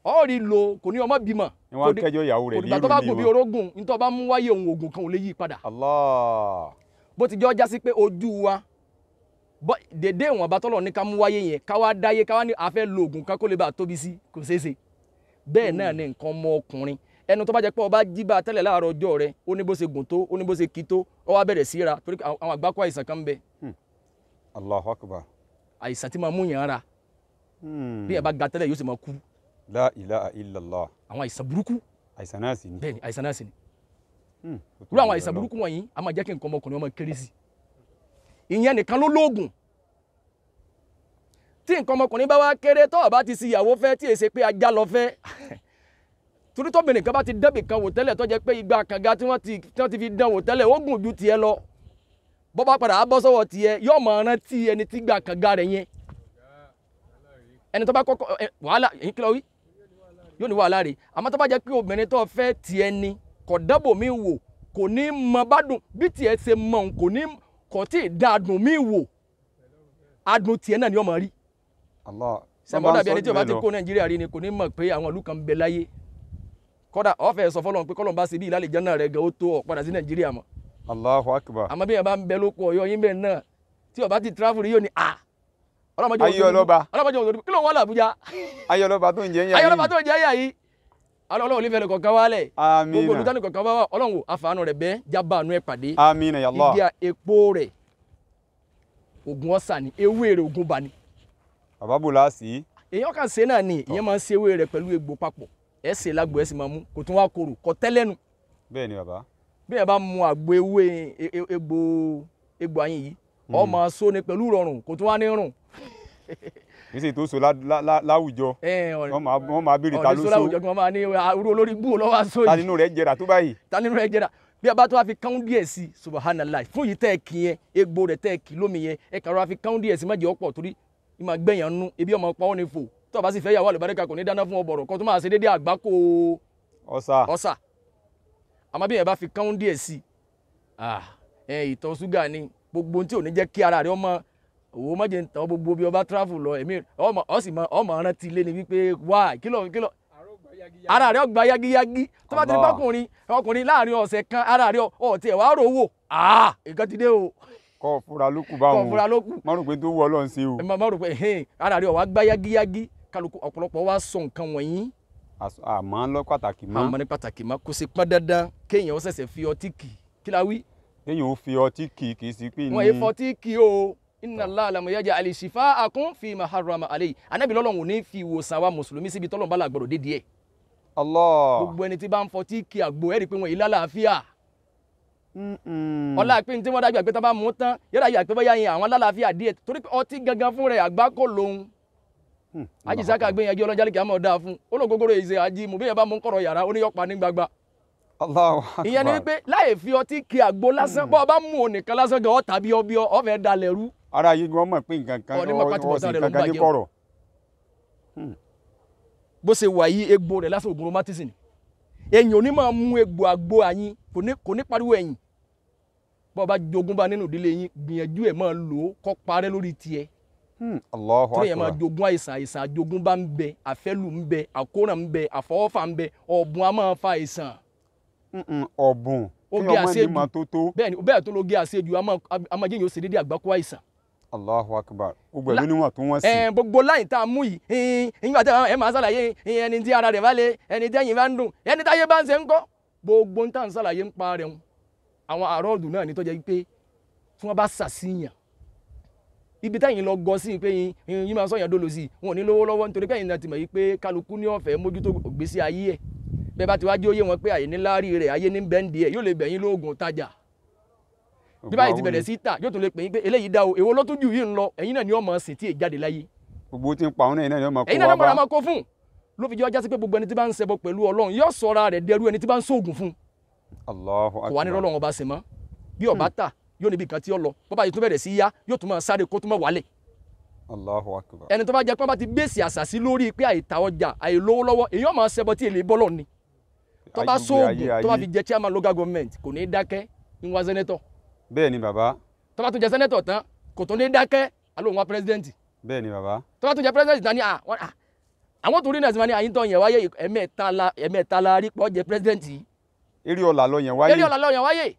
Speaker 1: ọ́ rí lo kò ní ọmọ bímọ.
Speaker 2: Ní wọ́n kẹjọ ìyàwó rẹ̀ ní irú ni
Speaker 1: wọn. Kò dìgbà tó bá gùn bí orógùn ntọ́ ọba mú wáyé òun oògùn kan ò lè yí padà.
Speaker 2: Allah.
Speaker 1: Bó ti jọ jásí pé ojú wa dédé ìwọ̀n bá tọ́lọ̀ ní ká mú wáyé yẹn ká wá dáyé ká wá ní a fẹ́ lo oògùn kan kó lè bá a tóbi sí kò ṣeé ṣe. Bẹ́ẹ̀ náà ni nǹkan ọmọ ọkùnrin ẹnu tó bá jẹ́ pé ọba jí bá tẹ́lẹ̀ láàárọ̀ ọjọ́ rẹ̀ ó ní bó ṣe gùn tó ó ní bó ṣe kí tó ó wá bẹ̀rẹ̀ sí ra torí àwọn àgbákò àìsàn kan ń bẹ.
Speaker 2: Allahu Akbar.
Speaker 1: Àìsàn tí máa mú yàn ra bí ẹ bá ga tẹ́lẹ̀ yóò sì máa kú.
Speaker 2: La ilaha illallah.
Speaker 1: Àwọn àìsàn burúkú.
Speaker 2: Àìsàn náà sì ni.
Speaker 1: Bẹ́ẹ̀ni àìsàn náà sì ni. Irú àwọn àìsàn burúkú wọ̀nyí a máa jẹ́ kí nǹkan ọmọkùnrin ọmọ kéré sí i. Ìyẹn nìkan ló lóògùn. Tí nǹkan ọmọkùnrin bá wá kéré tó bá ti sí ìyàwó fẹ́ tí èsè pé ajá lọ fẹ́ torí tóbìnrin kan bá ti dẹ́bì kan wò tẹ́lẹ̀ tó jẹ́ pé igba kànga tí wọ́n ti fi dán wò tẹ́lẹ̀ ó gùn ju tiẹ̀ lọ bọ́ bá padà á bọ́ sọ́wọ́ tiẹ̀ yóò máa rántí ẹni tí gba kànga rẹ̀ yẹn ẹni tó bá kọ́kọ́ wàhálà èyí kí ló wí yóò ní wàhálà rẹ̀ àmọ́ tó bá jẹ́ pé obìnrin tó fẹ́ tiẹ̀ ni kò dábò mi wò kò ní mọ bá dùn bí tiẹ̀ ṣe mọ òun kò ní kò tí ì dá adùn mi wò adùn tiẹ̀ náà ni ó máa rí. Sẹ́mi ọ̀dàbí ẹni tí ó bá ti kó Nàìjíríà rí ni kò ní mọ̀ pé àwọn ìlú kan ń bẹ láyé kódà ọ̀fẹ́ sọ fọlọ́n pé kọ́lọ́n bá ṣe bí ìlàlẹ̀ jẹ́ náà rẹ̀ gan ó tó ọ̀ padà sí Nàìjíríà mọ́.
Speaker 2: Allahu Akbar.
Speaker 1: Àmọ́ bí yẹn bá ń bẹ lóko Ọ̀yọ́ yín bẹ́ẹ̀ náà tí ó bá ti travel rí yóò ní à.
Speaker 2: Ayé ọlọ́ba.
Speaker 1: Ọlọ́mọdé òṣèlú kí ló ń wá l'Àbújá.
Speaker 2: Ayé ọlọ́ba tó ń jẹ́ yà yìí.
Speaker 1: Ayé ọlọ́ba tó ń jẹ́ yà yìí. Ọlọ́run olè fẹ́lẹ̀ kọ̀ọ̀kan wálẹ̀.
Speaker 2: Àmín.
Speaker 1: Gbogbo olùdáni kọ̀ọ̀kan wá wà Ọlọ́run àfààní rẹ̀ bẹ́ẹ̀ jábà àánú ẹ̀ pàdé.
Speaker 2: Àmín ya Allah.
Speaker 1: Igi epo rẹ̀ ògùn ọ̀sà ni ewé rẹ̀ ògùn bá ni.
Speaker 2: Bàbá bò láàsì.
Speaker 1: Èèyàn kan ṣe náà ni ìyẹn máa ń ṣe ewé rẹ̀ pẹ̀lú egbò papọ̀ ẹ ṣe lágbo ẹ sì máa mú kò tún wá korò kò tẹ́lẹ̀nu.
Speaker 2: Bẹ́ẹ̀ ni bàbá.
Speaker 1: Bí ẹ bá mu àgbo ewé egbò egbò ayin yìí ọ máa só ni pẹ̀lú rọrùn kò tún wá ní rùn.
Speaker 2: Kì í ṣe tó so láwùjọ wọ́n máa béèrè ta ló so
Speaker 1: láwùjọ kí wọ́n máa ní irú olórí gbúò lọ́wọ́ aṣọ yìí.
Speaker 2: Ta nínú rẹ̀ jẹrà tó báyìí.
Speaker 1: Ta nínú rẹ̀ jẹrà bí a bá tó wá fi káún díẹ̀ sí subhanallah fún yìí tẹ́ ẹ kì yẹn egbò rẹ̀ tẹ́ ẹ kì lómi yẹn ẹ kàn rọra fi káún díẹ̀ sí má jẹ́ ọ̀pọ̀ torí ìmọ̀ gbẹ̀yàn nú ebi ọmọ pa ọ́ ní fò tó bá sì fẹ́ yàwó àlùbáríkà kò ní dáná fún ọbọ̀rọ̀ kó tó máa ṣe déédéé àgbákò ọ̀sà àmọ́ bí yẹn bá fi káún díẹ̀ sí ìtọ̀ ṣúgà ni gbogbo tí ò ní jẹ́ kí ara rẹ̀ ọmọ òwò mọ̀jẹ̀ ń tàn gbogbo bí ọba travel lọ ẹ̀mí ọmọ ọ̀sì mọ ọmọ rántí ilé ni wípé wá kílọ̀ kílọ̀ Ara rẹ̀ ó gba yágíyágí. Tó bá ti bọ́kùnrin ọkùnrin láàrin ọ̀sẹ̀ kan ara rẹ̀ ọ̀tí ẹ̀ wá rò wò, nǹkan ti dé o.
Speaker 2: Kọ́ fúra ló kù báwọn.
Speaker 1: Kọ́ fúra ló kù.
Speaker 2: Má rò pé tó wù Ọlọ́run ṣe o.
Speaker 1: Má rò pé ara rẹ̀ ó wá gbá yágíyágí. Kálukú ọ̀pọ̀lọpọ̀ wá sọ nǹkan wọ̀nyí.
Speaker 2: Àmọ́ lọ pàtàkì mọ́.
Speaker 1: Àmọ́ ní pàtàkì mọ́, kò sí pọ́n dandan kéèyàn ó ṣẹ̀ṣẹ̀ fi ọtí kì. Kí la wí?
Speaker 2: Kéèyàn ó fi ọtí kì kì í sí pé ní.
Speaker 1: Wọ́n yé fọtí kì o. Inna Allaha lam yaj'al shifa'akum fima harrama alayhi. Ànábì lọ́lọ́run ò ní fi ìwòsàn wa mùsùlùmí síbi tọ́lọ́run bá làgbọ̀rọ̀ dé díẹ̀.
Speaker 2: Allah.
Speaker 1: Gbogbo ẹni tí bá ń fọtí kì àgbo ẹ̀rí pé wọ́n yìí lálàáfíà. Ọlá pé ní tí wọ́n dájú àgbẹ̀ tó bá mú tán yóò dájú àgbẹ̀ bóyá yẹn àwọn lálàáfíà díẹ̀ torí pé ọtí gangan fún rẹ̀ àgbákò lòun. Ajísáká gbìyànjú ọlọ́jàlè kí a máa dáa fún ológógóró ìṣe ajímù bí yẹn bá mú kọ̀rọ̀ yàrá oníyọ̀pá ní gbagba.
Speaker 2: Allahu Akbar.
Speaker 1: Ìyẹn ni wípé láì fi ọtí kí àgbo lásán bọ́ ọ bá mú òun nìkan lásán gan ọ̀tà bí ọbí ọ̀fẹ́ dalẹ̀ rú.
Speaker 2: Ara yìí wọ́n mọ̀ pé nǹkan kan ọ̀sìn kankan ní kọ̀rọ̀.
Speaker 1: Bó ṣe wà yí egbò rẹ̀ lásán ògùn romantism èyàn ò ní máa mú egbò àgbo àyín kò ní pariwo ẹ̀yìn. Bọ́ ọ bá jogún bá nínú ìdílé yín gbìyànjú ẹ̀ máa lò ó kó parẹ́ lórí tiẹ̀.
Speaker 2: Allahu Akbar.
Speaker 1: Torí yẹn máa jogún àìsàn, àìsàn àjogún bá ń bẹ, àfẹ́lù ń bẹ, àkóràn ń bẹ, àfọwọ́fà ń bẹ, ọ̀bùn a máa fa àìsàn.
Speaker 2: Ọ̀bùn kí ọmọ ní máa tó tó.
Speaker 1: Bẹ́ẹ̀ni bẹ́ẹ̀ tó ló gé àṣejù a máa jẹ́yìn ó ṣe déédéé àgbákò àìsàn.
Speaker 2: Allahu Akbar. Gbogbo ẹ̀lú níwọ̀n tó wọ́n sí.
Speaker 1: Gbogbo láyìn tá a mú yìí nígbà tí ẹ máa ṣàlàyé ẹni tí ara rẹ̀ bá le, ẹni tí ẹ̀yìn bá ń dùn, ẹni táyé bá ń ṣe ń kọ́. Gbogbo ń tà ń ṣàlàyé ń pa rẹ̀ ń. Àwọn àrọ́ọ̀dù náà ni tó jẹ́ pé tí wọ́n bá ṣàṣìyàn ibi táyìn lọ gọ sí pé yín máa sọ̀yàn dolo sí wọn ò ní lówó lọ́wọ́ nítorí pé ẹ̀yin náà ti mọ̀ yìí pé kálukú ní ọ̀fẹ́ mójútó ìgbésí ayé ẹ̀. Bẹ́ẹ̀ bá ti wá jẹ́ òye wọn pé àyè ní láárí rẹ̀ ayé ní bẹ́ńdì ẹ̀ yóò lè bẹ̀yìn lóògùn tajà. Bí báyìí ti bẹ̀rẹ̀ sí tà yóò tún lè pè yín pé eléyìí dá o èwo ló tún jù yìí ń lọ ẹ̀yin náà ni ọmọ sìn tí èyí jáde láyé.
Speaker 2: Gbogbo tí ń pa òun náà ni ọmọ kó wá bá.
Speaker 1: Ẹ̀yin náà ni ọmọ kó fún. Ló fi jẹ́ ọjà sí pé gbogbo ẹni tí bá ń ṣẹbọ pẹ̀lú Ọlọ́run yóò sọra rẹ̀ dẹrú ẹni tí bá ń ṣoògùn fún.
Speaker 2: Allahu Akbar.
Speaker 1: Kò wá ní rọ́lọ́run ọba sìn mọ́. Bí ọba tà yóò níbi kan tí ó lọ bọ́bá yìí tún bẹ̀rẹ̀ sí yá yóò tún máa sáré kó tún máa wálẹ̀.
Speaker 2: Allahu Akbar.
Speaker 1: Ẹni tó bá jẹ́ pé wọ́n bá ti gbèsè àṣàsí lórí pé àìta ọjà àìlówó lọ́wọ́ èyí máa ṣẹbọ tí èlé bọ́lọ̀ ni. Tó bá sóògùn tó bá fi jẹ chairman local government kò ní dákẹ́ ń wá sẹ́nẹ́tọ̀.
Speaker 2: Bẹ́ẹ̀ ni bàbá.
Speaker 1: Tó bá tún jẹ sẹ́nẹ́tọ̀ tán kò tún ní dákẹ́ alóhùn wá president.
Speaker 2: Bẹ́ẹ̀ ni bàbá.
Speaker 1: Tó bá tún jẹ president tán ni àwọn tó rí náà ti máa ní àyíntọ́ yẹn wáyé ẹ̀mẹ́ta la rí pọ̀ jẹ president yìí.
Speaker 2: Eré ọ̀la lọ yẹn wáyé.
Speaker 1: Eré ọ̀la lọ yẹn wáyé.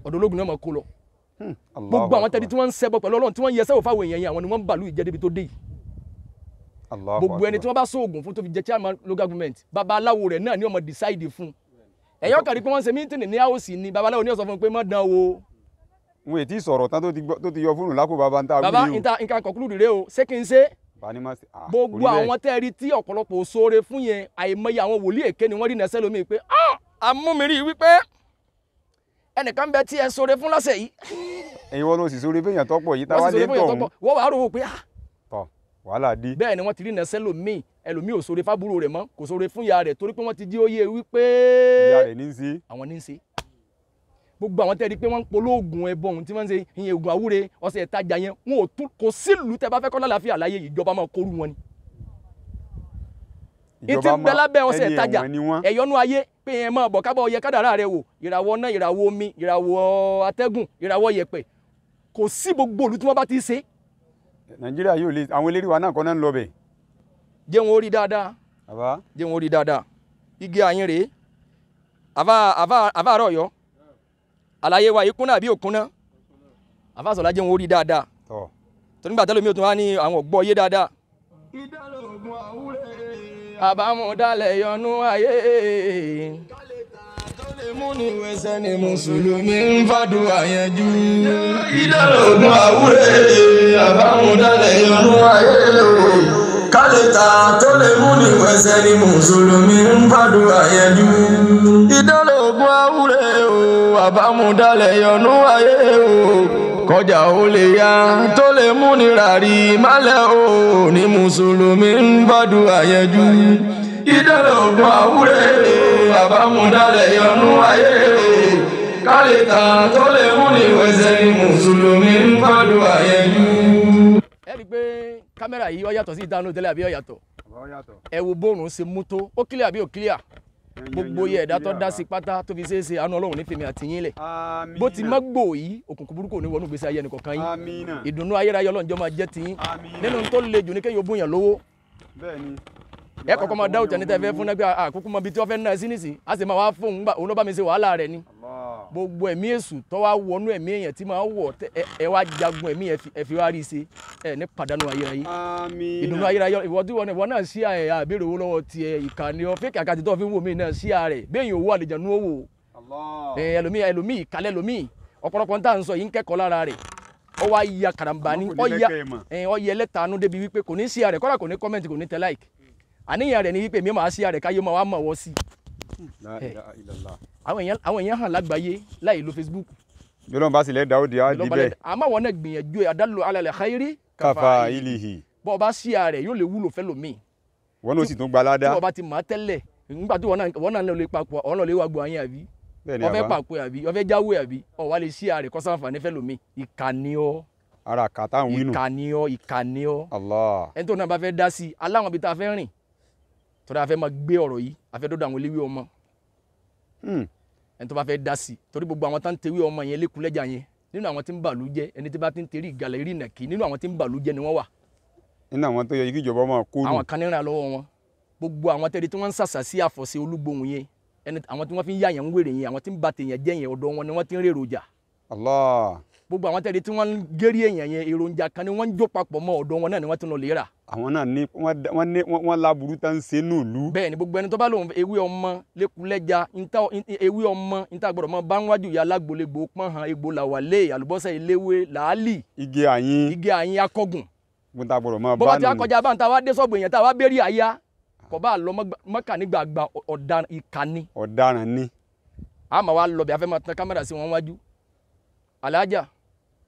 Speaker 1: Ọ̀dọ̀ ológun náà máa kó lọ. Gbogbo àwọn tẹ́lẹ̀ tí wọ́n ń ṣẹbọ pẹ̀lú Ọlọ́run tí wọ́n ń yẹsẹ́ òfáwọ̀ èèyàn yẹn àwọn ni wọ́n ń bàlú ìjẹ́ débi tó dé yìí. Gbogbo ẹni tí wọ́n bá sóògùn fún tó fi jẹ chairman local government babaláwo rẹ̀ náà ni ó máa decide fún. Ẹ̀yọ́ kàrí pé wọ́n ń ṣe mítìnì ní áwòsì ni babaláwo ní ó sọ fún un pé má dán o.
Speaker 2: Wọn ètí sọ̀rọ̀ tán tó ti yọ fóònù lápò bàbá ń ta wíyí o.
Speaker 1: Bàbá nǹkan conclude rèé o ṣé kí n ṣe. Gbogbo àwọn tẹ́ẹ̀rí tí ọ̀pọ̀lọpọ̀ sóore fún yẹn àìmọye àwọn wòlíì èké ni wọ́n rí nẹ́sẹ́ lómi pé àmúmirí wípé ẹnìkan bẹ tí ẹ sóore fún lọ́sẹ̀ yìí.
Speaker 2: Ẹ̀yin wọn ló sì sóore fẹ́yàn tọ́pọ̀ yìí táwa lè tọ̀ ọ̀hún.
Speaker 1: Wọ́n wàá rò ó pé
Speaker 2: tọ̀ wàhálà dé.
Speaker 1: Bẹ́ẹ̀ ni wọ́n ti rí nẹ́sẹ́ lómi ẹlòmíì ò sóore fábúrò rẹ̀ mọ́ kò sóore fún ìyá rẹ̀ torí pé wọ́n ti jí óyè wípé
Speaker 2: ìyá rẹ̀ ní í ṣe.
Speaker 1: Àwọn ní í ṣe. Gbogbo àwọn tẹ́rí pé wọ́n ń polóògùn ẹbọ ohun tí wọ́n ń ṣe ìyẹn ògùn àwúre ọ̀sẹ̀ ìtajà yẹn wọn ò tún kò sílùú tẹ́ bá fẹ́ kọ́ lálàáfíà láyé ìjọba máa kóru wọn ni. Ìtì ń bẹ lábẹ́ ọ̀sẹ̀ ìtajà ẹ̀yọ́nú ayé pé ẹ máa bọ̀ kábọ̀ ọyẹ kádàrá rẹ wò ìràwọ̀ náà ìràwọ̀ omi ìràwọ̀ atẹ́gùn ìràwọ̀ yẹ̀pẹ̀ kò sí gbogbo òlú tí wọ́n bá ti ṣe.
Speaker 2: Nàìjíríà yóò lè àwọn eléré wa náà kọ́ náà ń lọ bẹ̀.
Speaker 1: Jẹ́ wọn ó rí dáadáa. Jẹ́ wọn ó rí dáadáa. Igi àyín rèé àbá àárọ̀ Ọ̀yọ́ àlàyé wa ìkúnná àbí òkúnná àfàsọ̀lá jẹ́ wọn ó rí dáadáa tó nígbà tẹ́lẹ̀ mi ò tún wá ní àwọn ọ̀gbọ́ yé dáadáa. Àbámúdálẹ̀ yọnú ayé. Kálẹ̀tà tó lè mú ní wẹsẹ̀ ni mùsùlùmí ń fàdúrà yanjú. Ìdálógún àwúrẹ́ àbámúdálẹ̀ yọnú ayé. Kálẹ̀tà tó lè mú ní wẹsẹ̀ ni mùsùlùmí ń fàdúrà yanjú. Ìdálógún àwúrẹ́ o àbámúdálẹ̀ yọnú ayé o. Kọjá ó lè yá tó lè mú ní ràrí málẹ̀ o ní mùsùlùmí ń fàdúrà yanjú. Ìdálógún àwúrẹ́ àbámúdálẹ̀ yọnú ayé. Kálẹ̀tà tó lè mú ní wẹsẹ̀ ní mùsùlùmí ń fàdúrà yanjú. Ẹ rí i pé kámẹ́rà yìí ó yàtọ̀ sí ìdáná tẹ́lẹ̀ àbí ó yàtọ̀? Ẹ wo bóòrùn ṣe mú tó ó kílíà àbí ò kílíà? Gbogbo yẹ ẹ̀dá tó dá sí pátá tó fi ṣeé ṣe àánú Ọlọ́run ní fèmí àti yín lẹ̀. Bó ti má gbò yìí òkùnkùn burúkú ò ní wọnú ìgbésí ayé ẹnìkọ̀ọ̀kan yín. Ìdùnnú ayérayé Ọlọ́run jọ máa jẹ́ tiyín. Nínú tó le jù ní kéèyàn bóyàn lówó. Ẹ kọ́kọ́ máa dáwọ́ tẹni tẹ́ fẹ́ fún náà pé àkókò mọ ibi tí wọ́n fẹ́ náà sí nísìn á sì máa wá fóun gbà òun ló bá mi ṣe wàhálà rẹ̀ ni. Gbogbo ẹ̀mí èṣù tó wá wọnú ẹ̀mí èèyàn tí máa wọ̀ ẹ wá jagun ẹ̀mí ẹ fi wá rí i ṣe ẹ ní pàdánù ayérayé. Ìdùnnú ayérayé ìwọ tí wọn náà ṣí ẹ àbẹ̀rẹ̀ owó lọ́wọ́ tiẹ̀ ìkànnì ọ fẹ́ẹ̀kì àkàtì tó fi ń wò mí náà ṣí ààrẹ bẹ́ẹ̀ yìí owó àlejànú owó ẹlòmíì ẹlòmíì ìkàlẹ̀ ẹlòmíì ọ̀pọ̀lọpọ̀ ń tà ń sọ yìí ń kẹ́kọ̀ọ́ lára rẹ̀ ó wá ya karambani ó yẹ lẹ́tàánú débi wípé kò ní ṣí ààrẹ kọ́lá kò ní kọ́mẹ́ǹtì kò ní tẹ láìkì àníyàn rẹ̀ ni wípé mi máa ṣí ààrẹ káyé máa wá mọ̀ wọ́ sí. Àwọn èèyàn hàn lágbàáyé láì lo Facebook.
Speaker 2: Jọlọ́n bá sílẹ̀ dáwọ́ di á di bẹ́ẹ̀.
Speaker 1: Àmọ́ wọn náà gbìyànjú ẹ̀ adálò alẹ́ xayiri.
Speaker 2: Káfa ilihi.
Speaker 1: Bọ́ ọ bá ṣí ààrẹ yóò lè wúlò fẹ́ lómi.
Speaker 2: Wọn náà sì tún gba ládá.
Speaker 1: Tí wọ́n bá ti mọ̀ tẹ́lẹ̀ nígbà tí wọ́n náà lè papọ̀ ọ̀nà lè wá gbọ́ ayé àbí. Ó fẹ́ pàpọ̀ àbí ó fẹ́ jáwé àbí ó wá lè ṣí ààrẹ kọ́sánfàní fẹ́ lómi. Ìkànnì ọ.
Speaker 2: Ara kàtà ń wínú.
Speaker 1: Ìkànnì ọ ìkànnì ọ.
Speaker 2: Allah.
Speaker 1: Ẹni tó náà bá fẹ́ dá sí aláwọn ibi tá a fẹ́ rìn tọ́lá a fẹ́ máa gbé ọ̀rọ̀ yìí a fẹ́ dọ́dọ̀ àwọn eléwé ọmọ. Ẹni tó bá fẹ́ dá sí torí gbogbo àwọn tá ń tewé ọmọ yẹn lẹ́kùnlẹ́jà yẹn nínú àwọn tí ń bàlú jẹ́ ẹni tí bá ti ń terí ìgàlẹ̀ rí ìnàkí nínú àwọn tí ń bàlú jẹ́ ni wọ́n wà.
Speaker 2: Nínú àwọn tó yẹ kí ìjọba máa kó nù.
Speaker 1: Àwọn kan níràn lọ́wọ́ wọn gbogbo àwọn tẹ́lẹ̀ tí wọ́n ń sàṣà sí àfọ̀ṣe olúgbòhùn yẹn ẹni àwọn tí wọ́n fi ń yá yẹn ń wèrè yẹn àwọn tí ń ba tèèyàn jẹ́ yẹn ọ̀dọ̀ wọn ni wọ́n ti ń rèrò jà.
Speaker 2: Allah.
Speaker 1: Gbogbo àwọn tẹ́lẹ̀ tí wọ́n ń gérí èèyàn yẹn èròjà kan ni wọ́n ń jó papọ̀ mọ́ ọ̀dọ̀ wọn náà ni wọ́n ti ń lọ lè rà.
Speaker 2: Àwọn náà ní wọ́n láburú tá ń ṣe nù lú.
Speaker 1: Bẹ́ẹ̀ ni gbogbo ẹni tó bá lòun ewé ọmọ lẹ́kùlẹ́ja ewé ọmọ níta gbọ́dọ̀ mọ bá ń wájú ìyá alágbolégbò pọ́n han egbò làwálé àlùbọ́sà eléwé làálì.
Speaker 2: Igi àyín.
Speaker 1: Igi àyín akọ́gùn.
Speaker 2: Níta gbọ́dọ̀ mọ bá nù.
Speaker 1: Bọ́bá ti akọjá bá ń ta wá dé sọ́ọ̀bù èèyàn tá wá béèrè àyà kò bá lọ mọ́kà nígbà àgbà ọ̀daràn ìkànnì.
Speaker 2: Ọ̀daràn ni.
Speaker 1: A máa wá lọ bí a fẹ́ máa tan kámẹ́rà sí wọn wájú. Alájà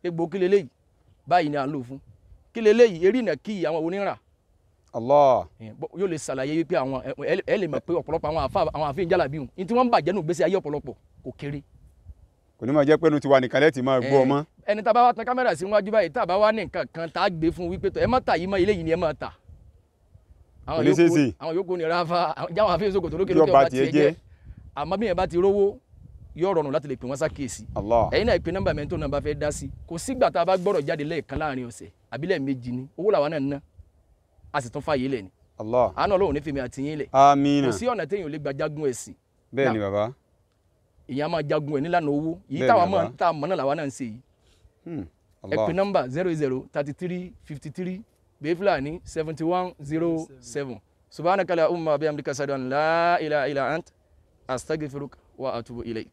Speaker 1: egbò kí leléyìí báyìí ni à ń lò fún kí leléyìí eré ìnà kí àwọn onírà.
Speaker 2: Allah.
Speaker 1: Yóò lè ṣàlàyé wípé àwọn ẹ lè mọ̀ pé ọ̀pọ̀lọpọ̀ àwọn àfa àwọn àfihàn jálàbí hùn ní tí wọ́n ń bàjẹ́ nù gbèsè ayé ọ̀pọ̀lọpọ̀ kò kéré.
Speaker 2: Kò ní máa jẹ́ pé inú tiwa nìkan lẹ́tì máa gbọ́ ọmọ.
Speaker 1: Ẹni tá a bá wá tan kámẹ́rà sí wájú báyìí tá a bá wá ní nǹkan kan tá a gbé fún wípé ẹ má ta yìí mọ́ eléyìí ni ẹ má ta. Àwọn yòókù ní ráfa jáwọn àfihàn sókòtò lókè lókè ọba tiẹ̀ jẹ́ àmọ́ bí yẹn bá ti rówó yóò rọrùn láti lè pè wọ́n sákèésí. Ẹ̀yin náà ìpè nọ́mbà mẹ́rin tó náà bá fẹ́ dá sí kò sígbà tá a bá gbọ́rọ̀ jáde lẹ́ẹ̀kan láàrin ọ̀sẹ̀ àbí lẹ́ẹ̀mejì ni owó làwa náà ń ná a sì tún fààyè lẹ̀ ni. Àánú Ọlọ́run ní fèmí àti yín lẹ̀.
Speaker 2: Àmín.
Speaker 1: Kò sí ọ̀nà téèyàn ò lè gba jagun ẹ̀sìn.
Speaker 2: Bẹ́ẹ̀ ni bàbá.
Speaker 1: Èèyàn máa jagun ẹ̀ nílànà owó yìí táwa mọ̀ tá a mọ̀ náà làwa náà ń ṣe yìí. Ẹ pè nọ́mbà 00 33 53 bẹ́ẹ̀ Fúlàní 71 07 subhanaka la umma bihamdika ashhadu an la ilaha illa ant astaghfiruka wa atubu ilayk.